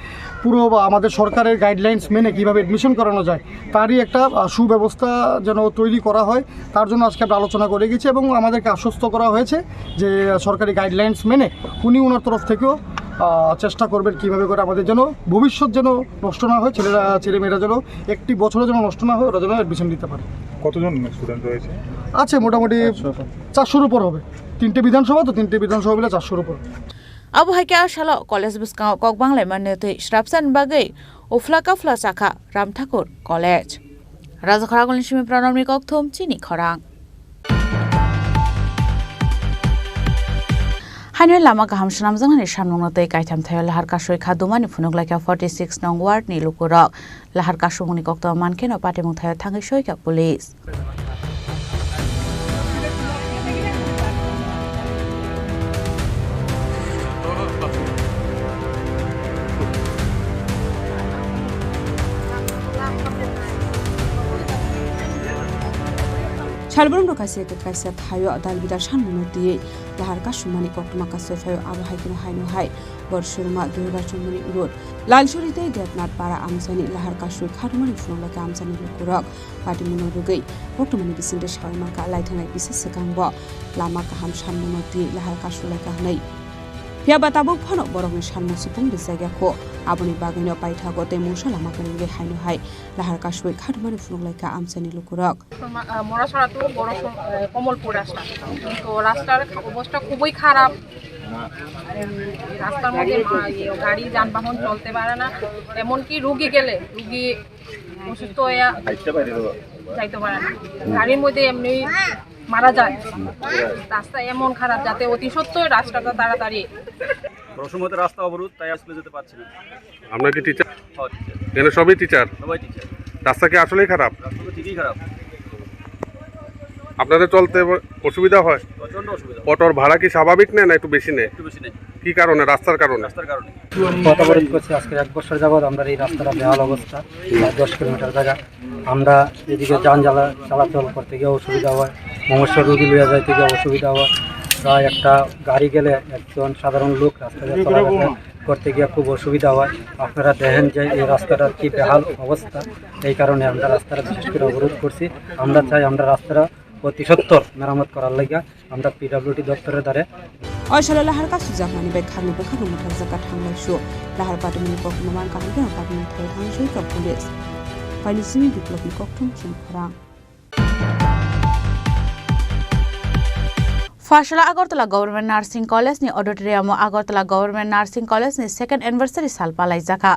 পুরো বা আমাদের সরকারের গাইডলাইন্স মেনে কিভাবে অ্যাডমিশন করানো যায়, তারই একটা, আহ, সুব্যবস্থা যেন তৈরি করা হয়, তার জন্য আজকে আমরা আলোচনা করে গেছি এবং আমাদেরকে আশ্বস্ত করা হয়েছে যে সরকারি গাইডলাইন্স মেনে উনি ওনার তরফ থেকেও, আহ, চেষ্টা করবেন কিভাবে করে আমাদের যেন ভবিষ্যৎ যেন নষ্ট না হয়, ছেলেরা, ছেলেমেয়েরা যেন একটি বছরও যেন নষ্ট না হয়, ওরা যেন অ্যাডমিশন নিতে পারে। কতজন স্টুডেন্ট রয়েছে? আছে মোটামুটি চারশোর উপর হবে। তিনটে বিধানসভা তো, তিনটে বিধানসভা মিলে চারশোর উপর। Abo hai khe a salo college bwskango kok banglaimani twi srapsani bagwi uphla kaphla chakha Ram Thakur College. Rajakhor agulni simi Pranamni kokthum chini khorang. Haino lama kaham swnamjaknani samungno tei kaitham thaio lahar kasui kha dumani phunuk laikha forty six nong ward ni lukurok. Lahar kasumungni koktwma mankheno patimung thaio thangwi soikha police. Salbrum rok kaisa khe kaisa thaio dal bidal sanmungno twiwi lahar kasumani koktwma kasui phaio, abo hai kheno haino hai Borsurma Durga Chumuni Road, Lalsuri tei Devnath Para amchaini lahar kasui khatungmani phunuk lai kha amchaini lukurok. Patimungno rwgwi koktwmani bisingtwi sawi mankha, lai thangnai pisa swkangbo lama kaham sanmungno twiwi lahar kasulaikha hwnwi. Phiya ba tabuk phano borokni sanmung supung rijak ya kho, aboni bagwino paithago tei mungsa lama kwrwngwi haino hai lahar kasui khatungmani phunuk lai kha amchaini lukurok. Soma-, ah, Morasora to Borosor-, eh, Komolpur rasta. তো রাস্তার খা-, অবস্থা খুবই খারাপ। উম, রাস্তার মধ্যে মা-, ইয়ে, গাড়ি যানবাহন চলতে পারে না, এমনকি রুগী গেলে, রুগী অসুস্থ হয়ে যাইতে পারে না, গাড়ির মধ্যে এমনি মারা যায়। রাস্তা এমন খারাপ, যাতে অতি সত্বর রাস্তাটা তাড়াতাড়ি। বড় সময় তো রাস্তা অবরোধ, তাই আসলে যেতে পারছি না। আপনার কি টিচার? হ্যাঁ, টিচার। এখানে সবই টিচার? সবাই টিচার। রাস্তা কি আসলেই খারাপ? রাস্তা তো ঠিকই খারাপ। আপনাদের চলতে অসুবিধা হয়? প্রচণ্ড অসুবিধা। অটোর ভাড়া কি স্বাভাবিক নেয় না একটু বেশি নেয়? একটু বেশি নেয়। কি কারণে? রাস্তার কারণে? রাস্তার কারণে। পথ অবরোধ করছি আজকে এক বছর যাবৎ। আমরা এই রাস্তাটা বেহাল অবস্থা, প্রায় দশ কিলোমিটার জায়গা। আমরা এদিকে যান জ্বালা-, চলাচল করতে গিয়ে অসুবিধা হয়, মনুষ্য রুগী লইয়া যাইতে গিয়ে অসুবিধা হয়। প্রায় একটা গাড়ি গেলে একজন সাধারণ লোক রাস্তায় চলাফেরা করতে গিয়ে খুব অসুবিধা হয়। আপনারা দেখেন যে এই রাস্তাটার কি বেহাল অবস্থা, এই কারণে আমরা রাস্তাটা বিশেষ করে অবরোধ করছি। আমরা চাই আমরা রাস্তাটা অতি সত্বর মেরামত করার লাগি আমরা পিডব্লিউডি দপ্তরের দ্বারে। O salo lahar kasujakmani bai khakni bwkhakno mwthakjak kha thanglai su. Lahar patimungni koktwma man kaham khe patimung thai thang sui kha police. Paini simi Biplobni koktwma chini khorang. Phasala Agartala Government Nursing College ni auditorium o Agartala Government Nursing College ni second anniversary sal palaijakha.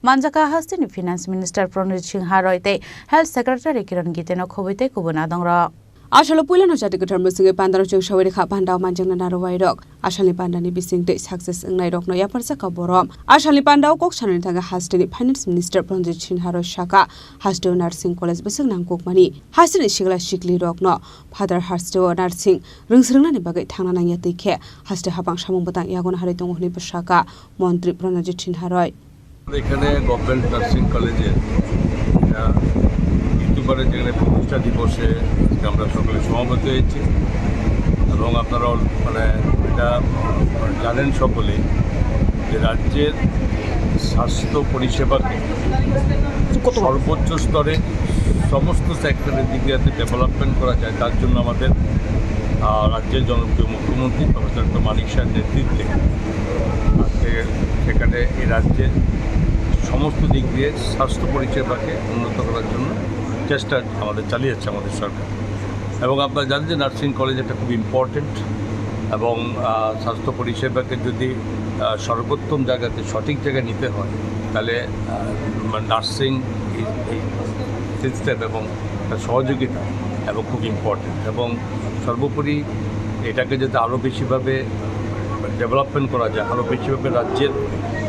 Manjakha hasteni Finance Minister Pranjit Singha Roy tei Health Secretary Kiran Gite no khobwi tei kubun adongrok. Asalo puilano jati kwthar mwswngwi pandaro chwng sawi rwkha, pandao manjakna narwai rok. Asalni pandani bisingtwi success wngnai rokno yapharjakha borom. Asalni pandao kok sanani thangwi hasteni Finance Minister Pranjit Singha Roy sakha, hasteo nursing college bwswk nangkukmani. Hasteni sikla sikli rokno Father hasteo nursing rwngsrwngnani bagwi thangna nangya twi khe haste hapang samung bwtang yago naharwi tongo hwnwi bwsakha Montri Pranjit Singha Roy. এখানে government nursing কলেজের এটা দ্বিতীয়বারের যেখানে প্রতিষ্ঠা দিবসে আজকে আমরা সকলে সমাবেত হয়েছি এবং আপনারা অল-, মানে এটা জানেন সকলেই যে রাজ্যের স্বাস্থ্য পরিষেবাকে সর্বোচ্চ স্তরে সমস্ত সেক্টরের দিকে যাতে ডেভেলপমেন্ট করা যায়, তার জন্য আমাদের, আহ, রাজ্যের জনপ্রিয় মুখ্যমন্ত্রী প্রফেসর ডক্টর মানিক সাহের নেতৃত্বে আজকে সেখানে এই রাজ্যের সমস্ত দিক দিয়ে স্বাস্থ্য পরিষেবাকে উন্নত করার জন্য চেষ্টা আমাদের চালিয়ে যাচ্ছে আমাদের সরকার। এবং আপনারা জানেন যে নার্সিং কলেজ একটা খুব ইম্পর্টেন্ট এবং, আহ, স্বাস্থ্য পরিষেবাকে যদি, আহ, সর্বোত্তম জায়গাতে সঠিক জায়গায় নিতে হয়, তাহলে, আহ, নার্সিং এই, এই সিস্টেম এবং তার সহযোগিতা এবং খুব ইম্পর্টেন্ট এবং সর্বোপরি এটাকে যাতে আরও বেশিভাবে ডেভেলপমেন্ট করা যায়, আরও বেশিভাবে রাজ্যের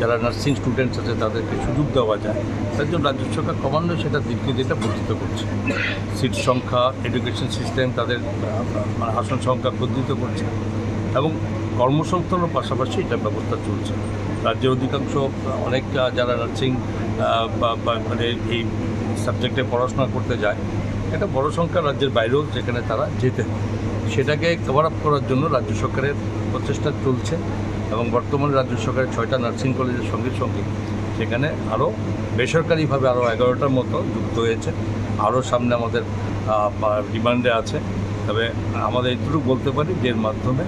যারা নার্সিং স্টুডেন্টস আছে তাদেরকে সুযোগ দেওয়া যায়, তার জন্য রাজ্য সরকার ক্রমান্বয়ে সেটা দিক দিয়ে এটা বর্ধিত করছে। সিট সংখ্যা, এডুকেশন সিস্টেম, তাদের, আহ, মানে আসন সংখ্যা বর্ধিত করছে এবং কর্মসংস্থানের পাশাপাশি এটা ব্যবস্থা চলছে। রাজ্যের অধিকাংশ, অনেক, আহ, যারা নার্সিং, আহ, বা, বা, মানে এই সাবজেক্টে পড়াশোনা করতে যায়, একটা বড় সংখ্যা রাজ্যের বাইরেও যেখানে তারা যেতে হয়, সেটাকে কভার আপ করার জন্য রাজ্য সরকারের প্রচেষ্টা চলছে এবং বর্তমানে রাজ্য সরকারের ছয়টা নার্সিং কলেজের সঙ্গে সঙ্গে সেখানে আরও বেসরকারিভাবে আরও এগারোটার মতো যুক্ত হয়েছে। আরও সামনে আমাদের, আহ, বা, ডিমান্ডে আছে। তবে আমরা এইটুকু বলতে পারি যে এর মাধ্যমে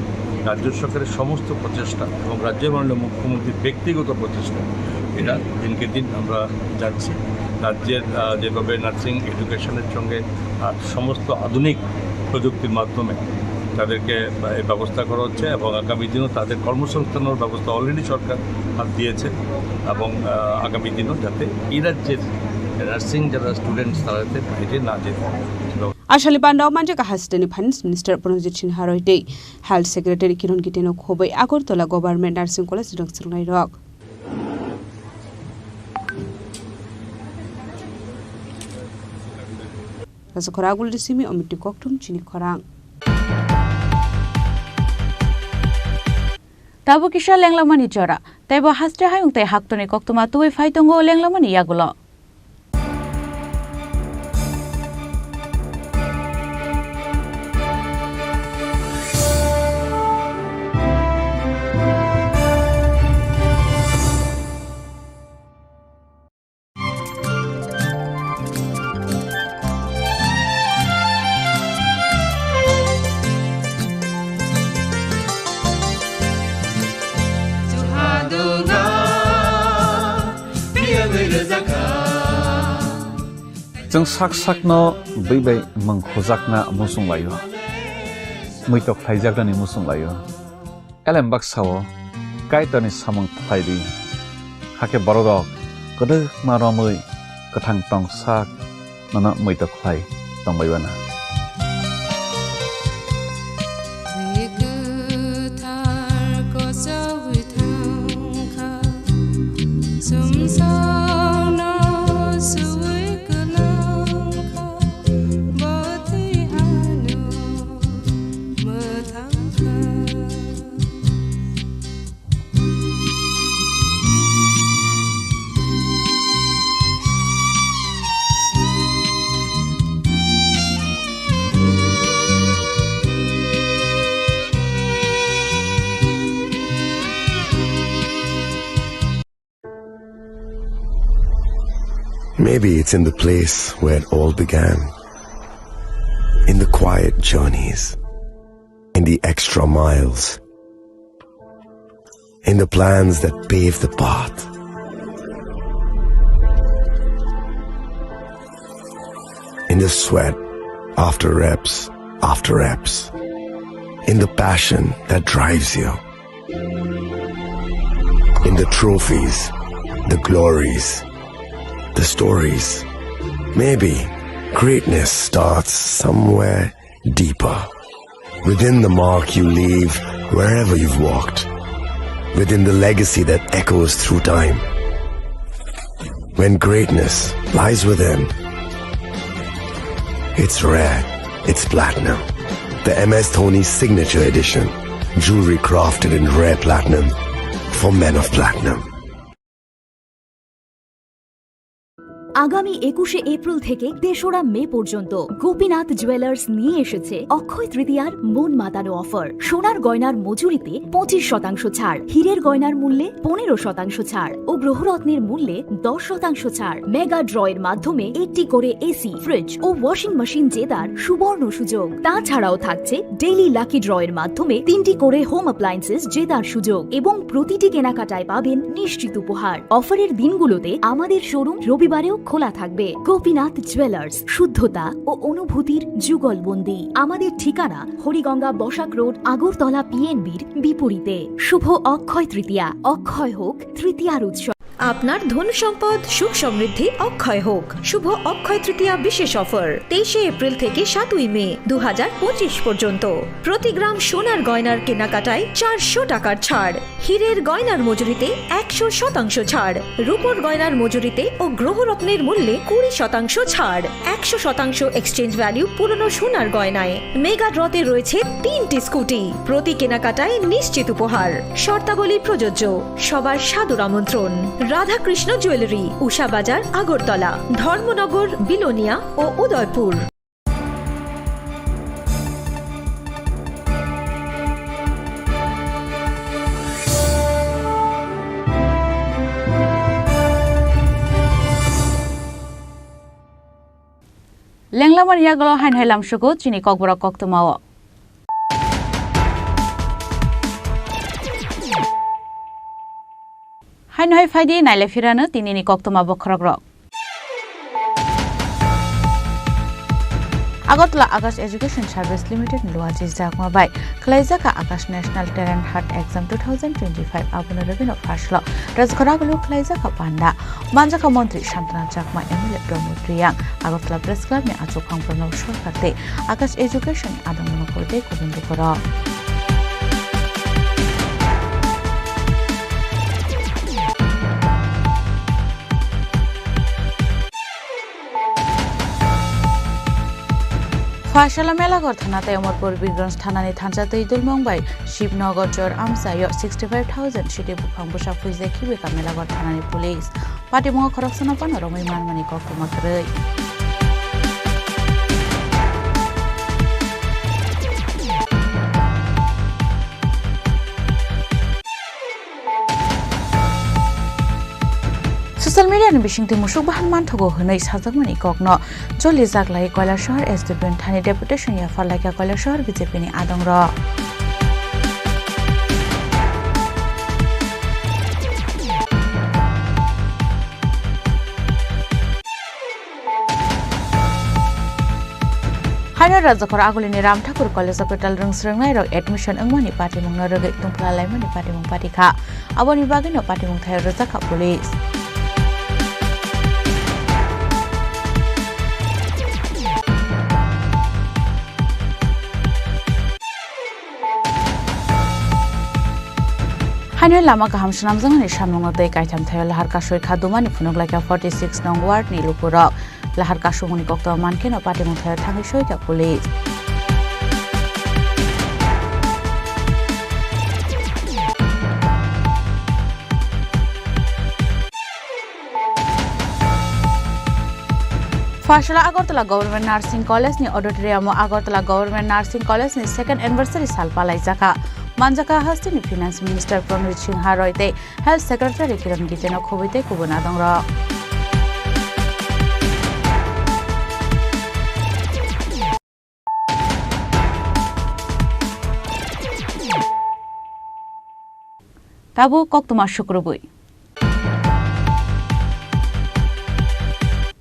রাজ্য সরকারের সমস্ত প্রচেষ্টা এবং রাজ্যের মাননীয় মুখ্যমন্ত্রীর ব্যক্তিগত প্রচেষ্টা, এটা দিনকে দিন আমরা জানছি। রাজ্যের, আহ, যেভাবে নার্সিং এডুকেশনের সঙ্গে, আহ, সমস্ত আধুনিক প্রযুক্তির মাধ্যমে তাদেরকে, আহ, এই ব্যবস্থা করা হচ্ছে এবং আগামী দিনেও তাদের কর্মসংস্থানের ব্যবস্থা অলরেডি সরকার হাত দিয়েছে এবং, আহ, আগামী দিনেও যাতে এই রাজ্যের নার্সিং যারা স্টুডেন্টস তারা যাতে বাইরে না যেতে হয়। Asali pandao manjakha hasteni Finance Minister Pranjit Singha Roy tei Health Secretary Kiran Gite no khobwi Agartala Government Nursing College rwngsrwngnai rok. Rajakhora Aguldi simi Omiti Kokthum chini khorang. Tabuk kisa lenglamani jora, teibo haste hayung tei haktoni koktwma tubui phai tongo lenglamani yagulo. Chwng sak sakno bwi bai mwng khujakna muchung lai-o, muitok khlaijaknani muchung lai-o. Elem baksa-o Kaitorni samung khlai di, hakhe bororok kwdwkma romwi kwthang tong sak nono muitok khlai tongbai uana. Twi kwthar kochaui thangkha, sumsokno suui kwlangkha, bo twi ano mwthangkha. Maybe it's in the place where it all began. In the quiet journeys. In the extra miles. In the plans that pave the path. In the sweat after reps after reps. In the passion that drives you. In the trophies, the glories, the stories. Maybe greatness starts somewhere deeper. Within the mark you leave wherever you've walked. Within the legacy that echoes through time. When greatness lies within, it's rare, it's platinum. The M S Dhoni Signature Edition. Jewelry crafted in rare platinum for men of platinum. আগামী একুশে এপ্রিল থেকে তেসরা মে পর্যন্ত গোপীনাথ জুয়েলার্স নিয়ে এসেছে অক্ষয় তৃতীয়ার মন মাতানো অফার। সোনার গয়নার মজুরিতে পঁচিশ শতাংশ ছাড়, হীরের গয়নার মূল্যে পনেরো শতাংশ ছাড় ও গ্রহরত্নের মূল্যে দশ শতাংশ ছাড়। মেগা ড্র এর মাধ্যমে একটি করে এসি, ফ্রিজ ও ওয়াশিং মেশিন জেতার সুবর্ণ সুযোগ। তাছাড়াও থাকছে ডেইলি লাকি ড্র এর মাধ্যমে তিনটি করে হোম অ্যাপ্লায়েন্সেস জেতার সুযোগ এবং প্রতিটি কেনাকাটায় পাবেন নিশ্চিত উপহার। অফারের দিনগুলোতে আমাদের শোরুম রবিবারেও খোলা থাকবে। গোপীনাথ জুয়েলার্স, শুদ্ধতা ও অনুভূতির যুগলবন্দি। আমাদের ঠিকানা হরিগঙ্গা বসাক রোড, আগরতলা পিএনবির বিপরীতে। শুভ অক্ষয় তৃতীয়া, অক্ষয় হোক তৃতীয়ার উৎসব। আপনার ধন সম্পদ সুখ সমৃদ্ধি অক্ষয় হোক। শুভ অক্ষয় তৃতীয়া বিশেষ অফার, তেইশে এপ্রিল থেকে সাতই মে দু হাজার পঁচিশ পর্যন্ত। প্রতি গ্রাম সোনার গয়নার কেনাকাটায় চারশো টাকার ছাড়, হীরের গয়নার মজুরিতে একশো শতাংশ ছাড়, রূপোর গয়নার মজুরিতে ও গ্রহরত্নের মূল্যে কুড়ি শতাংশ ছাড়, একশো শতাংশ এক্সচেঞ্জ ভ্যালু পুরনো সোনার গয়নায়। মেগা ড্রতে রয়েছে তিনটি স্কুটি, প্রতি কেনাকাটায় নিশ্চিত উপহার। শর্তাবলী প্রযোজ্য। সবার সাদর আমন্ত্রণ। রাধাকৃষ্ণ জুয়েলারি, উষা বাজার, আগরতলা, ধর্মনগর, বিলোনিয়া ও Udaipur. Lenglamani yagulo haino hai lamsugo chini kokborok koktwmao. Haino hai phaidi naile phirano tinini koktwma bokhorokrok. Agartala Akash Education Service Limited ni luachi jakma bai khwlaijakha Akash National Talent Hunt Exam two thousand twenty-five, abono rwgwino first lo rajkhoragulu khwlaijakha panda. Manjakha Montri Santana Chakma, M L A Pramod Riyang, Agartala Press Club ni achukphang Pranab Sarkar tei Akash Education ni adong mano kori tei kubun lukurok. Phaisala Melaghor thana tei Amarpur Birganj thanani thansa twi dulmung bai Shibnagar Chor amchaio sixty five thousand siti buphang bwsa phuijak khibi ka Melaghor thanani police. Patimungo khoroksano phano romwi manmani koktwma kwrwi. Social media ni bisingtwi musuk bahan manthogo hwnwi sajakmani kokno cholijak lai Kailasahar S D P ni thani deputation yaphar laikha Kailasahar B J P ni adongrok. Haino Rajakhor agulini Ram Thakur College o kwtal rwng swrwngnairok admission wngmani patimungno rwgwi tungphla laimani patimung pati kha. Aboni bagwino patimung thaio rwjak kha police. Haino lama kaham swnamjaknani samungno tei kaitham thaio lahar kasui kha dumani phunuk laikha forty six nong ward ni lukurok. Lahar kasumungni koktwma mankheno patimung thaio thangwi soikha police. Phaisala Agartala Government Nursing College ni auditorium o Agartala Government Nursing College ni second anniversary sal palaijakha. Manjakha hasteni Finance Minister Pranit Singha Roy tei Health Secretary Kiran Gite no khobwi tei kubun adongrok. Tabuk koktwma sukrubwi.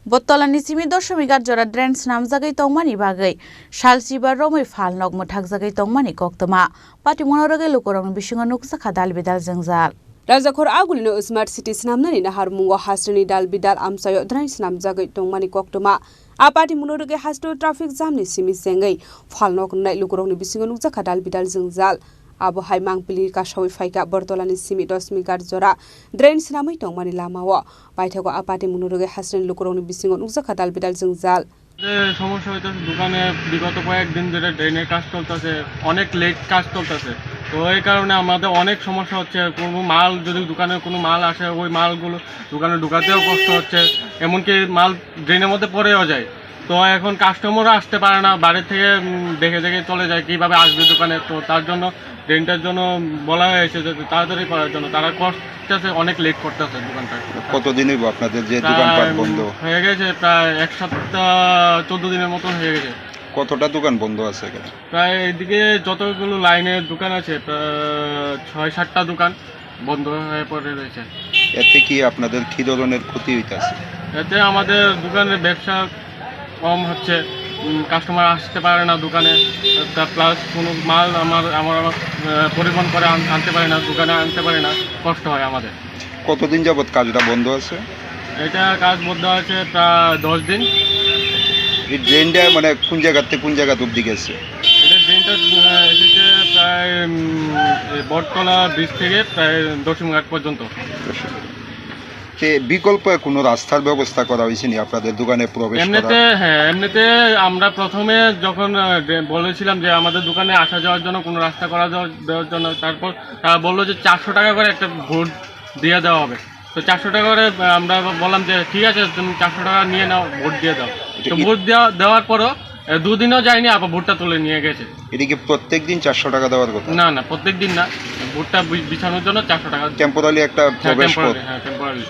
Botolani simi doshomik at jora drain swnamjagwi tongmani bagwi salchiba romwi phalnok mwthakjagwi tongmani koktwma. Patimungno rwgwi lukurokni bisingo nukjakha dal bidal jwngjal. Rajakhor agulino Smart City swnamnani naharmungo hasteni dal bidal amchaio drain swnamjagwi tongmani koktwma. A patimungno rwgwi hasteo traffic jam ni simi chengwi phalnok wngnai lukurokni bisingo nukjakha dal bidal jwngjal. Abo hai mangpili kasawi phaikha Bortolani simi doshomik at jora drain swnamwi tongmani lamao. Paithago a patimungno rwgwi hasteni lukurokni bisingo nukjakha dal bidal jwngjal. যে সমস্যা হইতেছে দোকানে, বিগত কয়েকদিন ধরে ড্রেনের কাজ চলতেছে, অনেক লেট কাজ চলতেছে। তো এই কারণে আমাদের অনেক সমস্যা হচ্ছে। কোনো মাল, যদি দোকানে কোনো মাল আসে, ওই মালগুলো দোকানে ঢুকাতেও কষ্ট হচ্ছে, এমনকি মাল ড্রেনের মধ্যে পড়েও যায়। তো এখন কাস্টমারও আসতে পারে না, বাইরে থেকে, উম, দেখে দেখে চলে যায়, কিভাবে আসবে দোকানে। তো তার জন্য ড্রেনটার জন্য বলা হয়েছে যে তাড়াতাড়ি করার জন্য। তারা করতেছে, অনেক লেট করতেছে দোকানটা। কতদিন হইব আপনাদের যে দোকানপাট প্রায় বন্ধ? হয়ে গেছে প্রায় এক সপ্তাহ, চোদ্দ দিনের মতন হয়ে গেছে। কতটা দোকান বন্ধ আছে এখানে? প্রায় এদিকে যতগুলো লাইনের দোকান আছে, প্রায় ছয় সাতটা দোকান বন্ধ হয়ে পড়ে রয়েছে। এতে কি আপনাদের কি ধরনের ক্ষতি হইতাছে? এতে আমাদের দোকানের ব্যবসা কম হচ্ছে, উম, কাস্টমার আসতে পারে না দোকানে, তা প্লাস কোনো মাল আমার, আমার, আমার, আহ, পরিবহন করে আন-, আনতে পারে না, দোকানে আনতে পারে না, কষ্ট হয় আমাদের। কতদিন যাবত কাজটা বন্ধ আছে? এটা কাজ বন্ধ আছে প্রায় দশ দিন। এই ড্রেনটা মানে কোন জায়গাতে কোন জায়গা অবধি গেছে? এটা ড্রেনটা, আহ, এসেছে প্রায়, উম, এই বটতলা ব্রিজ থেকে প্রায় দশমীঘাট পর্যন্ত। তে বিকল্প কোনো রাস্তার ব্যবস্থা করা হয়েছে নি আপনাদের দোকানে প্রবেশ করার? এমনিতে, হ্যাঁ, এমনিতে আমরা প্রথমে যখন, আহ, ড্রে-, বলেছিলাম যে আমাদের দোকানে আসা যাওয়ার জন্য কোনো রাস্তা করা যাওয়ার, দেওয়ার জন্য, তারপর তারা বললো যে চারশো টাকা করে একটা ভোট দিয়ে দেওয়া হবে। তো চারশো টাকা করে, আহ, আমরা বললাম যে, "ঠিক আছে, তুমি চারশো টাকা নিয়ে নাও, ভোট দিয়ে দাও।" তো এটা কি ভোট দেওয়া, দেওয়ার পরও, আহ, দুদিনও যায়নি, আবার ভোটটা তুলে নিয়ে গেছে। এটা কি প্রত্যেক দিন চারশো টাকা দেওয়ার কথা? না, না, প্রত্যেক দিন না। ভোটটা বি-, বিছানোর জন্য চারশো টাকা। টেম্পোরারি একটা হ্যাঁ, প্রবেশ পথ। টেম্পোরারি, হ্যাঁ, টেম্পোরারি।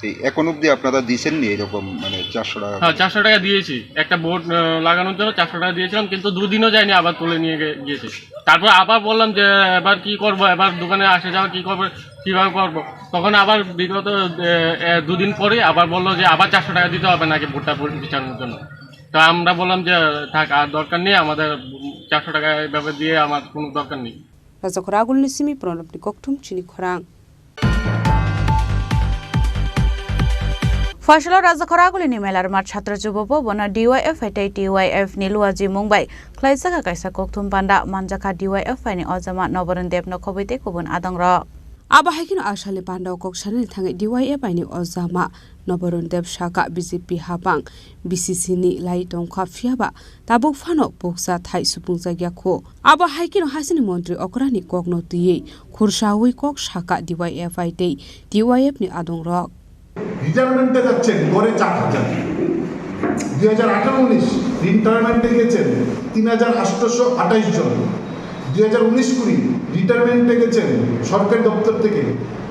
এই এখন অবধি আপনারা দিছেননি এরকম, মানে, চারশো টাকা হ্যাঁ, করে? চারশো টাকা দিয়েছি। একটা বোর্ড, আহ, লাগানোর জন্য চারশো টাকা দিয়েছিলাম, কিন্তু দুদিনও যায়নি, আবার তুলে নিয়ে গে-, গিয়েছে। তারপর আবার বললাম যে, "এবার কি করব? এবার দোকানে আসে যাওয়া কি করব? কিভাবে করব?" তখন আবার বিগত, এ, এ, দুদিন পরে আবার বললো যে, "আবার চারশো টাকা দিতে হবে নাকি ভোটটা পরি-, বিচারের জন্য?" তো আমরা বললাম যে, "থাক, আর দরকার নেই, আমাদের চারশো টাকা এভাবে দিয়ে আমার কোনো দরকার নেই।" Rajakhor agulni simi Pranabni kokthum chini khorang. Phaisalo Rajakhor agulini Melarmat Chhatra Jubo Bhavan o D Y F I tei T Y F ni luaji mung bai khlaijak kaisa kokthum panda manjakha D Y F I ni ojama Noborun Deb no khobwi tei kubun adongrok. Abo hai kheno a salni panda o kok sanani thangwi D Y F I ni ojama Noborun Deb sakha B J P hapang B C C ni lai tongkha, phiyaba tabuk phano bukcha thai supungjakya kho. Abo hai kheno hasteni montri okrani kokno twiwi khursaui kok sakha D Y F I tei T Y F ni adongrok. রিটায়ারমেন্টে যাচ্ছেন গড়ে চার হাজার। দুই হাজার আঠারো উনিশ রিটায়ারমেন্টে গেছেন তিন হাজার আটশোশো আঠাশ জন। দুই হাজার উনিশ কুড়ি রিটায়ারমেন্টে গেছেন সরকারি দপ্তর থেকে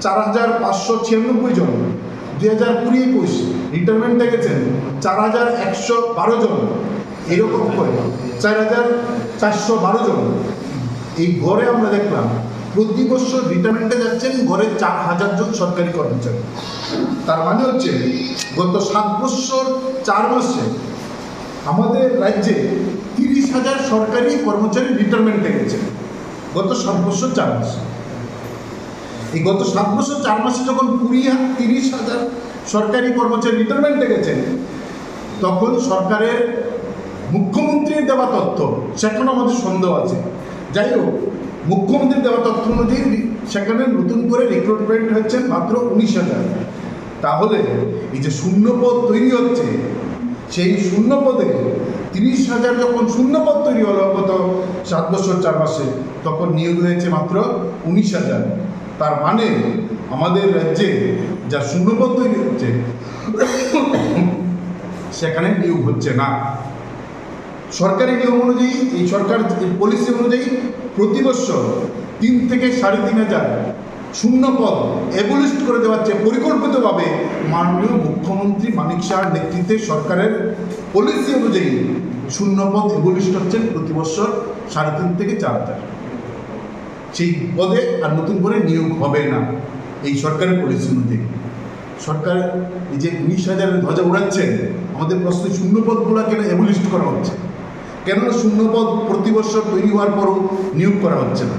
চার হাজার পাঁচশো ছিয়ানব্বই জন। দুই হাজার কুড়ি একুশ রিটায়ারমেন্টে গেছেন চার হাজার একশো বারো জন। এরকম করে চার হাজার চারশো বারো জন। এই গড়ে আমরা দেখলাম প্রতি বছর রিটায়ারমেন্টে যাচ্ছেন গড়ে চার হাজার জন সরকারি কর্মচারী। তার মানে হচ্ছে গত সাত বছর চার মাসে আমাদের রাজ্যে তিরিশ হাজার সরকারি কর্মচারী রিটায়ারমেন্টে গেছে গত সাত বছর চার মাসে। এই গত সাত বছর চার মাসে যখন কুড়ি তিরিশ হাজার সরকারি কর্মচারী রিটায়ারমেন্টে গেছেন, তখন সরকারের মুখ্যমন্ত্রীর দেওয়া তথ্য, সেখানে আমাদের সন্দেহ আছে। যাই হোক, মুখ্যমন্ত্রীর দেওয়া তথ্য অনুযায়ী রি-, সেখানে নতুন করে রিক্রুটমেন্ট হচ্ছে মাত্র উনিশ হাজার। তাহলে এই যে শূন্য পদ তৈরি হচ্ছে, সেই শূন্য পদে তিরিশ হাজার যখন শূন্য পদ তৈরি হলো গত সাত বছর চার মাসে, তখন নিয়োগ হয়েছে মাত্র উনিশ হাজার। তার মানে আমাদের রাজ্যে যা শূন্য পদ তৈরি হচ্ছে, সেখানে নিয়োগ হচ্ছে না। সরকারি নিয়ম অনুযায়ী, এই সরকার পলিসি অনুযায়ী প্রতি বছর তিন থেকে সাড়ে তিন হাজার শূন্য পদ অ্যাবলিশ করে দেওয়ার চেয়ে পরিকল্পিতভাবে মাননীয় মুখ্যমন্ত্রী মানিক সাহার নেতৃত্বে সরকারের পলিসি অনুযায়ী শূন্য পদ অ্যাবলিশ হচ্ছেন প্রতি বছর সাড়ে তিন থেকে চার হাজার। সেই পদে আর নতুন করে নিয়োগ হবে না এই সরকারের পলিসি অনুযায়ী। সরকার এই যে উনিশ হাজারের ধ্বজা উড়াচ্ছেন, আমাদের প্রশ্ন, শূন্য পদগুলো কেন অ্যাবলিশ করা হচ্ছে? কেন শূন্য পদ প্রতি বছর তৈরি হওয়ার পরও নিয়োগ করা হচ্ছে না?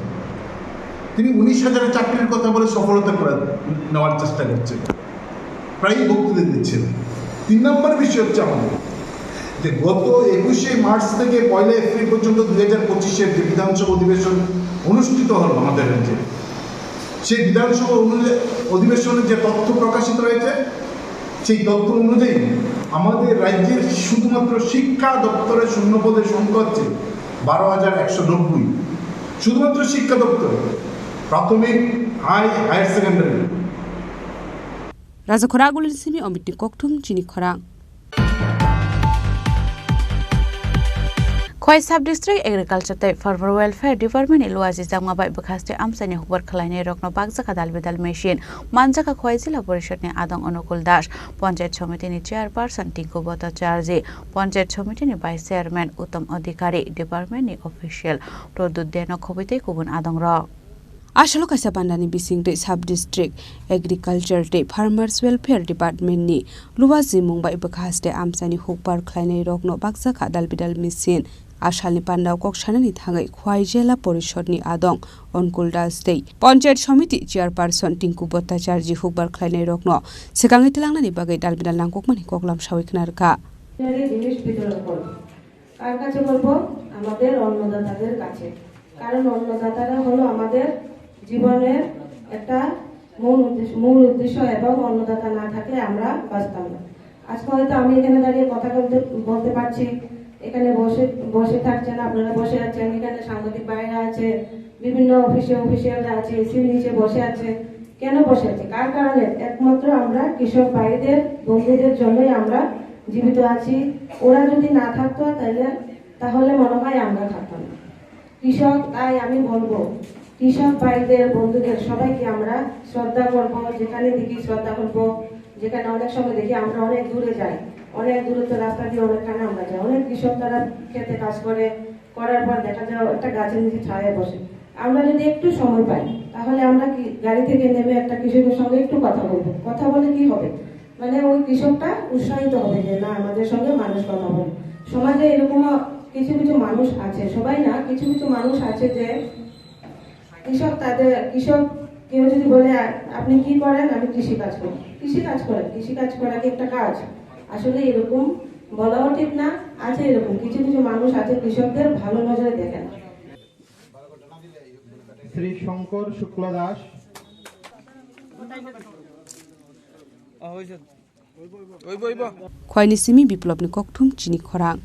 তিনি উনিশ হাজারের চাকরির কথা বলে সফলতা করে নেওয়ার চেষ্টা করছেন, প্রায়ই বক্তৃতা দিচ্ছেন। তিন নম্বর বিষয় হচ্ছে আমাদের যে গত একুশে মার্চ থেকে পয়লা এপ্রিল পর্যন্ত দুই হাজার পঁচিশের যে বিধানসভা অধিবেশন অনুষ্ঠিত হলো আমাদের রাজ্যে, সেই বিধানসভা অনু-, অধিবেশনে যে তথ্য প্রকাশিত হয়েছে, সেই তথ্য অনুযায়ী আমাদের রাজ্যের শুধুমাত্র শিক্ষা দপ্তরের শূন্য পদের সংখ্যা হচ্ছে বারো হাজার একশো নব্বই। শুধুমাত্র শিক্ষা দপ্তরে, প্রাথমিক, high, higher secondary. Raja Khorang Agulni simi Omitni kokthum chini khorang. Khowai Sub District Agriculture tei Farmer Welfare Department ni luaji jakma bai bwkhaste amchaini hukbar khwlainai rokno bakjak kha dal bidal machine. Manjak kha Khowai Jila Porishod ni adong Anukul Das, Panchayat Somiti ni Chairperson Tinku Bhattacharjee, Panchayat Somiti ni Vice Chairman Uttam Adhikari, Department ni Official Pradyut Deno khobwi tei kubun adong rok. Asalo kaisa bandani bisingtwi Sub District Agriculture tei Farmers Welfare Department ni luaji mung bai bwkhaste amchaini hukbar khwlainai rokno bakjak kha dal bidal machine. Asalni pandao kok sanani thangwi Khowai Jila Porishod ni adong Anukul Das tei Panchayat Somiti Chairperson Tinku Bhattacharjee hukbar khwlainai rokno swkangwi twlangnani bagwi dal bidal nangkukmani koklam sawi khna rwkha. জিনিস বিতরণ করব। কার কাছে বলবো? আমাদের অন্নদাতাদের কাছে। কারণ অন্নদাতারা হলো আমাদের জীবনের একটা মূল উদ্দেশ্য, মূল উদ্দেশ্য, এবং অন্নদাতা না থাকলে আমরা বাঁচতাম না। আজকে হয়তো আমি এখানে দাঁড়িয়ে কথা বলতে, বলতে পারছি, এখানে বসে, বসে থাকছেন, আপনারা বসে আছেন, এখানে সাংবাদিক ভাইরা আছে, বিভিন্ন অফিসে অফিসিয়ালরা আছে, এসির নিচে বসে আছে। কেন বসে আছে? কার কারণে? একমাত্র আমরা কৃষক ভাইদের, বন্ধুদের জন্যই আমরা জীবিত আছি। ওরা যদি না থাকতো, তাহলে, তাহলে মনে হয় আমরা থাকতাম না। কৃষক, তাই আমি বলবো, কৃষক ভাইদের, বন্ধুদের সবাইকে আমরা শ্রদ্ধা করব, যেখানে দেখি শ্রদ্ধা করব, যেখানে অনেক সময় দেখি আমরা অনেক দূরে যাই, অনেক দূরত্ব রাস্তা দিয়ে অনেকখানে আমরা যাই, অনেক কৃষক তারা খেতে কাজ করে, করার পর দেখা যায় একটা গাছের নিচে ছায়ায় বসে। আমরা যদি একটু সময় পাই, তাহলে আমরা কি গাড়ি থেকে নেমে একটা কৃষকের সঙ্গে একটু কথা বলবো? কথা বলে কি হবে? মানে ওই কৃষকটা উৎসাহিত হবে যে না, আমাদের সঙ্গে মানুষ কথা বলে। সমাজে এরকমও কিছু কিছু মানুষ আছে, সবাই না, কিছু কিছু মানুষ আছে যে কৃষক, তাদের কৃষক কেউ যদি বলে, "আ-, আপনি কি করেন?" "আমি কৃষি কাজ করি।" কৃষি কাজ করেন, কৃষি কাজ করা কি একটা কাজ? আসলে এরকম বলাও ঠিক না। আছে এরকম কিছু কিছু মানুষ আছে কৃষকদের ভালো নজরে দেখে না। শ্রী শঙ্কর শুক্ল Das. Khowai ni simi Biplop ni kokthum chini khorang.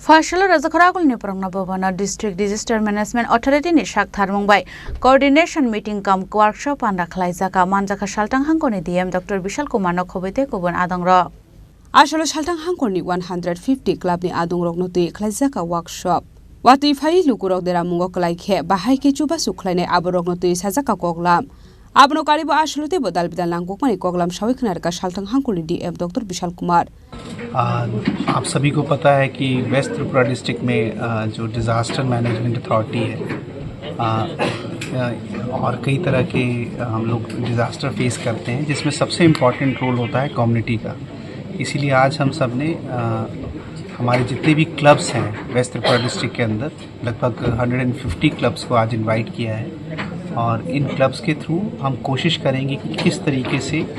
Phasalo Raja Khorang Agulni Porongna Bhavan o District Disaster Management Authority ni sak tharmung bai coordination meeting cum workshop panda khwlaijak kha, manjak kha Salthang Hangkor ni D M Doctor Bishal Kumar no khobwi tei kubun adong rok. Asalo Salthang Hangkor ni one hundred fifty club ni adong rokno twi khwlaijak kha workshop. Watwi phai lukurok deramungo kwlai khe bahai khe chubachu khwlainai aborokno twi sajak kha koklam. Abono karibo asalo teibo dal bidal nangkukmani koklam sawi khna rwkha Salthang Hangkor ni D M Doctor Bishal Kumar. आ, आप सभी को पता है कि वेस्ट त्रिपुरा डिस्ट्रिक्ट में, आ, जो disaster management authority है, आ, आ, और कई तरह के, आ, हम लोग डिज़ास्टर फेस करते हैं, जिसमें सबसे इम्पॉर्टेंट रोल होता है कम्युनिटी का। इसीलिए आज हम सब ने, अ, हमारे जितने भी क्लब्स हैं वेस्ट त्रिपुरा डिस्ट्रिक्ट के अंदर, लगभग हंड्रेड एंड फिफ्टी क्लब्स को आज इनवाइट किया है और इन क्लब्स के थ्रू हम कोशिश करेंगे कि किस तरीके से,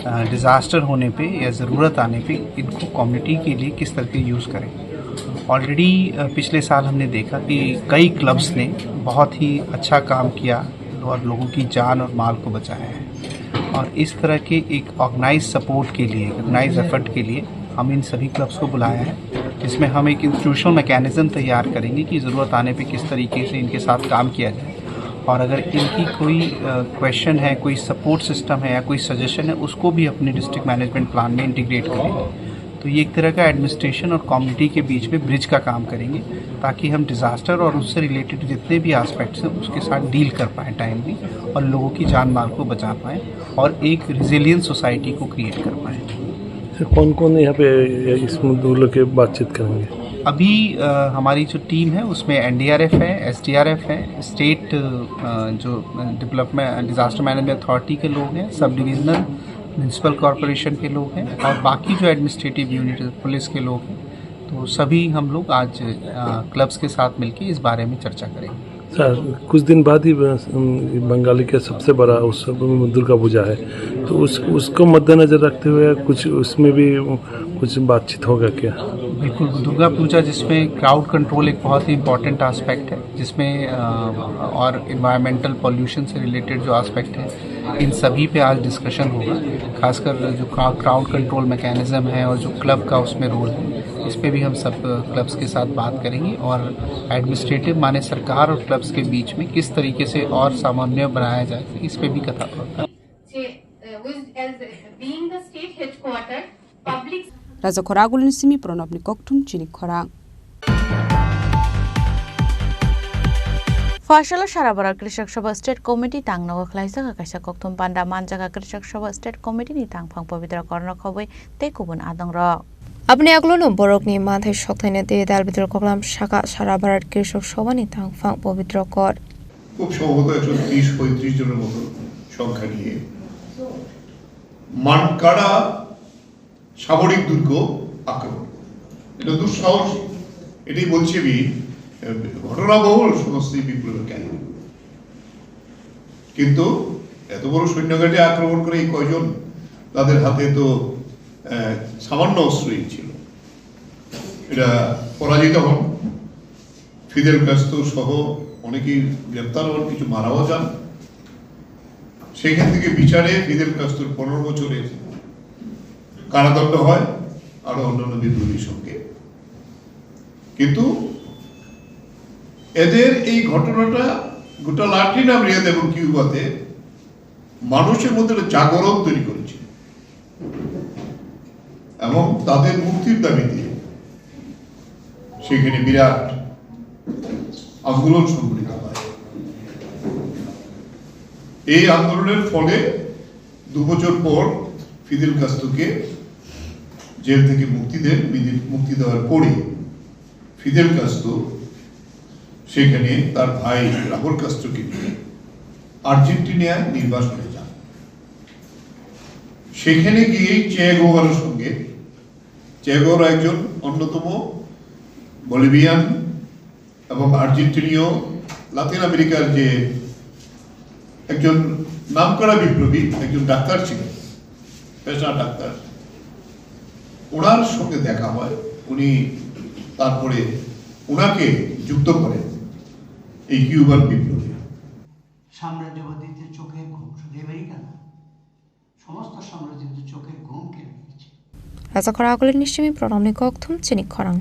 अ, डिज़ास्टर होने पे या ज़रूरत आने पे इनको कम्युनिटी के लिए किस तरह के यूज़ करें। ऑलरेडी, अ, पिछले साल हमने देखा कि कई क्लब्स ने बहुत ही अच्छा काम किया और लोगों की जान और माल को बचाया है। और इस तरह के एक ऑर्गेनाइज सपोर्ट के लिए, ऑर्गेनाइज एफर्ट के लिए हम इन सभी क्लब्स को बुलाया है, जिसमें हम एक इंस्टीट्यूशनल मैकेनिज्म तैयार करेंगे कि ज़रूरत आने पे किस तरीके से इनके साथ काम किया जाए। और अगर इनकी कोई, अ, क्वेश्चन है, कोई सपोर्ट सिस्टम है या कोई सजेशन है, उसको भी अपने डिस्ट्रिक्ट मैनेजमेंट प्लान में इंटीग्रेट करेंगे। तो ये एक तरह का एडमिनिस्ट्रेशन और कम्युनिटी के बीच में ब्रिज का काम करेंगे, ताकि हम डिज़ास्टर और उससे रिलेटेड जितने भी एस्पेक्ट्स हैं, उसके साथ डील कर पाएँ टाइमली और लोगों की जान माल को बचा पाएँ और एक रिजिलियंट सोसाइटी को क्रिएट कर पाएँ। सर, कौन-कौन यहाँ पे इस मुद्दों को लेके बातचीत करेंगे? अभी, अ, हमारी जो टीम है, उसमें एनडीआरएफ है, एसडीआरएफ है, स्टेट, अ, जो डेवलपमेंट, डिज़ास्टर मैनेजमेंट अथॉरिटी के लोग हैं, सब डिविजनल म्युनिसिपल कॉरपोरेशन के लोग हैं और बाकी जो एडमिनिस्ट्रेटिव यूनिट है, पुलिस के लोग हैं, तो सभी हम लोग आज, अ, क्लब्स के साथ मिलके इस बारे में चर्चा करेंगे। सर, कुछ दिन बाद ही बस, उम, बंगाली का सबसे बड़ा उत्सव दुर्गा पूजा है, तो उस, उसको मद्देनजर रखते हुए कुछ उसमें भी कुछ बातचीत होगा क्या? बिल्कुल, दुर्गा पूजा जिसमें क्राउड कंट्रोल एक बहुत ही इंपॉर्टेंट एस्पेक्ट है, जिसमें, अ, और एनवायरमेंटल पॉल्यूशन से रिलेटेड जो एस्पेक्ट है, इन सभी पे आज डिस्कशन होगा। खासकर जो क्रा-, क्राउड कंट्रोल मैकेनिज्म है और जो क्लब का उसमें रोल है, इस पे भी हम सब क्लब्स के साथ बात करेंगे और एडमिनिस्ट्रेटिव माने सरकार और क्लब्स के बीच में किस तरीके से और समन्वय बनाया जाए, इस पे भी कथा होगा। Rajakhor Agulini simi Pranabni kokthum chini khorang. Phaisalo Sara Bharat Krishak Sabha State Committee tang nogo khlaijak kaisa kokthum panda manjak Krishak Sabha State Committee ni tangphang Pabitra Korno khobwi tei kubun adongrok. Aboni agulano borokni manthai sokthai tei dal bidal koklam saka Sara Bharat Krishak Sabha ni tangphang Pabitra Kor. খুব সম্ভবত একশো ত্রিশ পঁয়ত্রিশ জনের মতো সংখ্যা নিয়ে মানকাড়া সামরিক দুর্গ আক্রমণ করে। এটা দুঃসাহসিক, এটাই বলছি আমি, আহ, ঘটনাবহুল সমস্ত এই বিপ্লবের কাহিনী। কিন্তু এত বড় সৈন্যঘাঁটি আক্রমণ করে এই কয়জন, তাদের হাতে তো, আহ, সামান্য অস্ত্রই ছিল। এটা পরাজিত হন। ফিদেল কাস্ত্রো সহ অনেকেই গ্রেপ্তার হন, কিছু মারাও যান। সেখান থেকে বিচারে ফিদেল কাস্ত্রোর পনেরো বছরের কারাদণ্ড হয়, আরো অন্যান্য বিপ্লবীর সঙ্গে। কিন্তু এদের এই ঘটনাটা গোটা ল্যাটিন আমেরিকাতে এবং কিউবাতে মানুষের মধ্যে একটা জাগরণ তৈরি করেছে এবং তাদের মুক্তির দাবিতে সেখানে বিরাট আন্দোলন সংঘটিত হয়। এই আন্দোলনের ফলে দু বছর পর ফিদেল কাস্ত্রোকে জেল থেকে মুক্তি দেন। বিধি-, মুক্তি দেওয়ার পরে ফিদেল কাস্ত্রো সেখানে তার ভাই রাহুল কাস্ত্রোকে নিয়ে আর্জেন্টিনায় নির্বাসনে যান। সেখানে গিয়েই চে গুয়েভারার সঙ্গে, চে গুয়েভারা একজন অন্যতম বলিভিয়ান এবং আর্জেন্টিনীয়, লাতিন আমেরিকার যে একজন নামকরা বিপ্লবী, একজন ডাক্তার ছিলেন, পেশা ডাক্তার, ওনার সঙ্গে দেখা হয়। উনি তারপরে ওনাকে যুক্ত করেন এই কিউবান বিপ্লবী। সাম্রাজ্যবাদীদের চোখের ঘুম শুধু আমেরিকা না, সমস্ত সাম্রাজ্যবাদীদের চোখের ঘুম কেড়ে নিয়েছে। Rajakhor Agulini simi Pranabni kokthum chini khorang.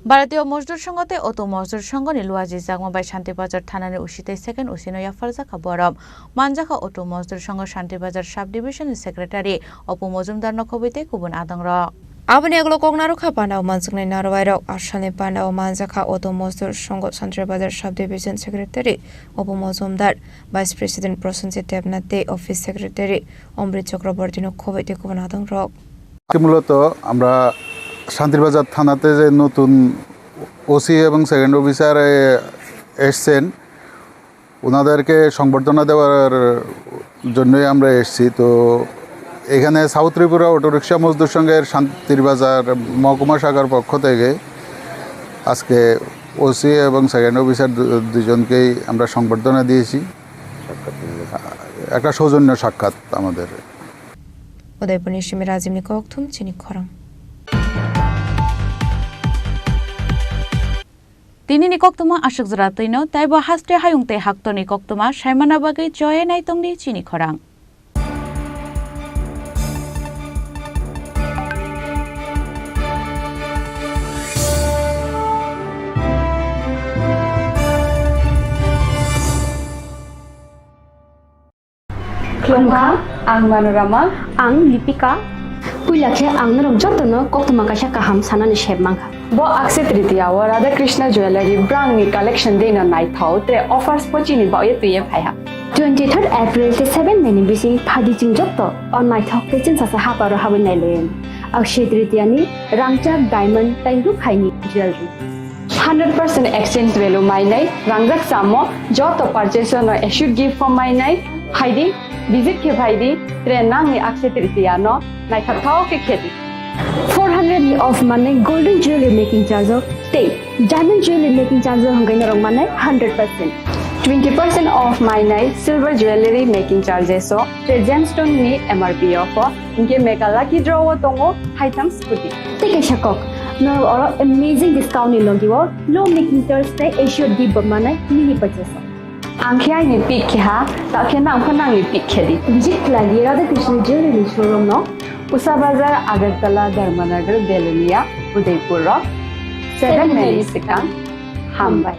Bharatiya Mojdur Sangho tei Auto Mojdur Sangho ni luajijakma bai Shanti Bazar thana ni usi tei second usi no yapharjak kha borok. Manjakha Auto Mojdur Sangho Shanti Bazar Sub Division ni Secretary Apu Mojumdar no khobwi tei kubun adongrok. Aboni ulo kok narwkha panda o manjaknai narwai rok. Asalni panda o manjakha Auto Mojdur Sangho Shanti Bazar Sub Division Secretary Apu Mojumdar, Vice President Prosenjit Debnath tei Office Secretary Amrit Chakraborty no khobwi tei kubun adongrok. আজকে মূলত আমরা শান্তিরবাজার থানাতে যে নতুন ওসি এবং second officer, এ, এসছেন, ওনাদেরকে সংবর্ধনা দেওয়ার জন্যই আমরা এসেছি। তো এখানে সাউথ ত্রিপুরা অটোরিকশা মজদুর সংঘের শান্তির বাজার মহকুমা শাখার পক্ষ থেকে আজকে ওসি এবং সেকেন্ড অফিসার দু-, দুজনকেই আমরা সংবর্ধনা দিয়েছি। একটা সৌজন্য সাক্ষাৎ আমাদের। Udaipurni simi Rajibni kokthum chini khorang. Tinini koktwma aswk jora twino, teibo haste hayung tei haktorni koktwma saimana bagwi choye naitongdi chini khorang. Khulumkha, ang Manorama. Ang Lipika. Puila khe ang norok jotono koktwma kaisa kaham sanani sep mankha. Bo Akshaya Tritiya o Radha Krishna Jewellery brangni collection deino naithok, tre offers bo chini baoye twiye phaiha. Twenty third April tei seven May ni bising phaidi chwng joto o naithok tei chwngsasa haparo habwi nailaio. Akshaya Tritiya ni rangchak, diamond tei rukhaini jewellery. Hundred percent exchange value mainai, rangjak samo, joto purchase no assured gift form mainai, phaidi, visit khe phaidi, tre nangni Akshaya Tritiya no naithok thok khe khedi. Four hundred ni off manai golden jewelry making charge o tei diamond jewelry making charge o hwnkhai norok manai hundred percent. Twenty percent off mainai silver jewelry making charges o, tre gemstone ni M R P o pho, hinkhe mega lucky draw o tongo haitham scooty. Tei kaisa kok, norok oro amazing discount ni logi o low making charge tei assured gift bo manai mini purchase o. Ang khe aini pick khe ha, ta khe nang pho nangni pick khe di. Visit khlai di Radha Krishna Jewellery showroom no. Usa Bazar, Agartala, Dharmanagar, Belonia, Udaipur rok. Seven May ni swkang. Hambai.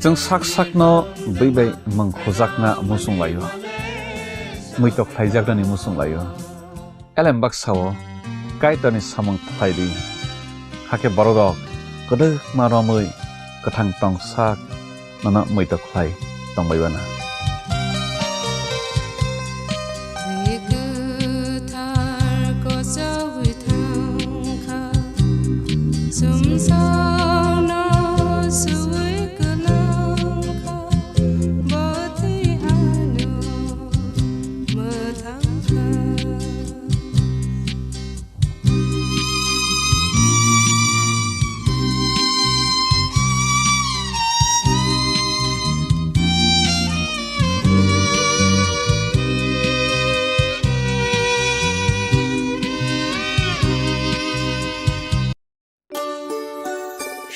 Chwng sak sakno bwi bai mwng hujakna muchung laio, muitok khlaijaknani muchung laio. Elem baksa-o Kaitorni samung khlai di, hakhe bororok kwdwkma romwi kwthang tong sak nono muitok khlai tongbai uana.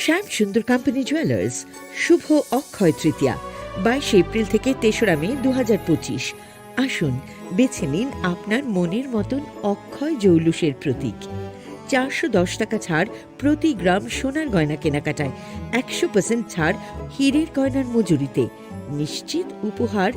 Shyam Sundar Company Jewelers, শুভ অক্ষয় তৃতীয়া, বাইশে এপ্রিল থেকে তেসরা মে দু হাজার পঁচিশ। আসুন, বেছে নিন আপনার মনের মতন অক্ষয় জৌলুসের প্রতীক। চারশো দশ টাকা ছাড় প্রতি গ্রাম সোনার গয়না কেনাকাটায়, একশো পার্সেন্ট ছাড় হীরের গয়নার মজুরিতে। নিশ্চিত উপহার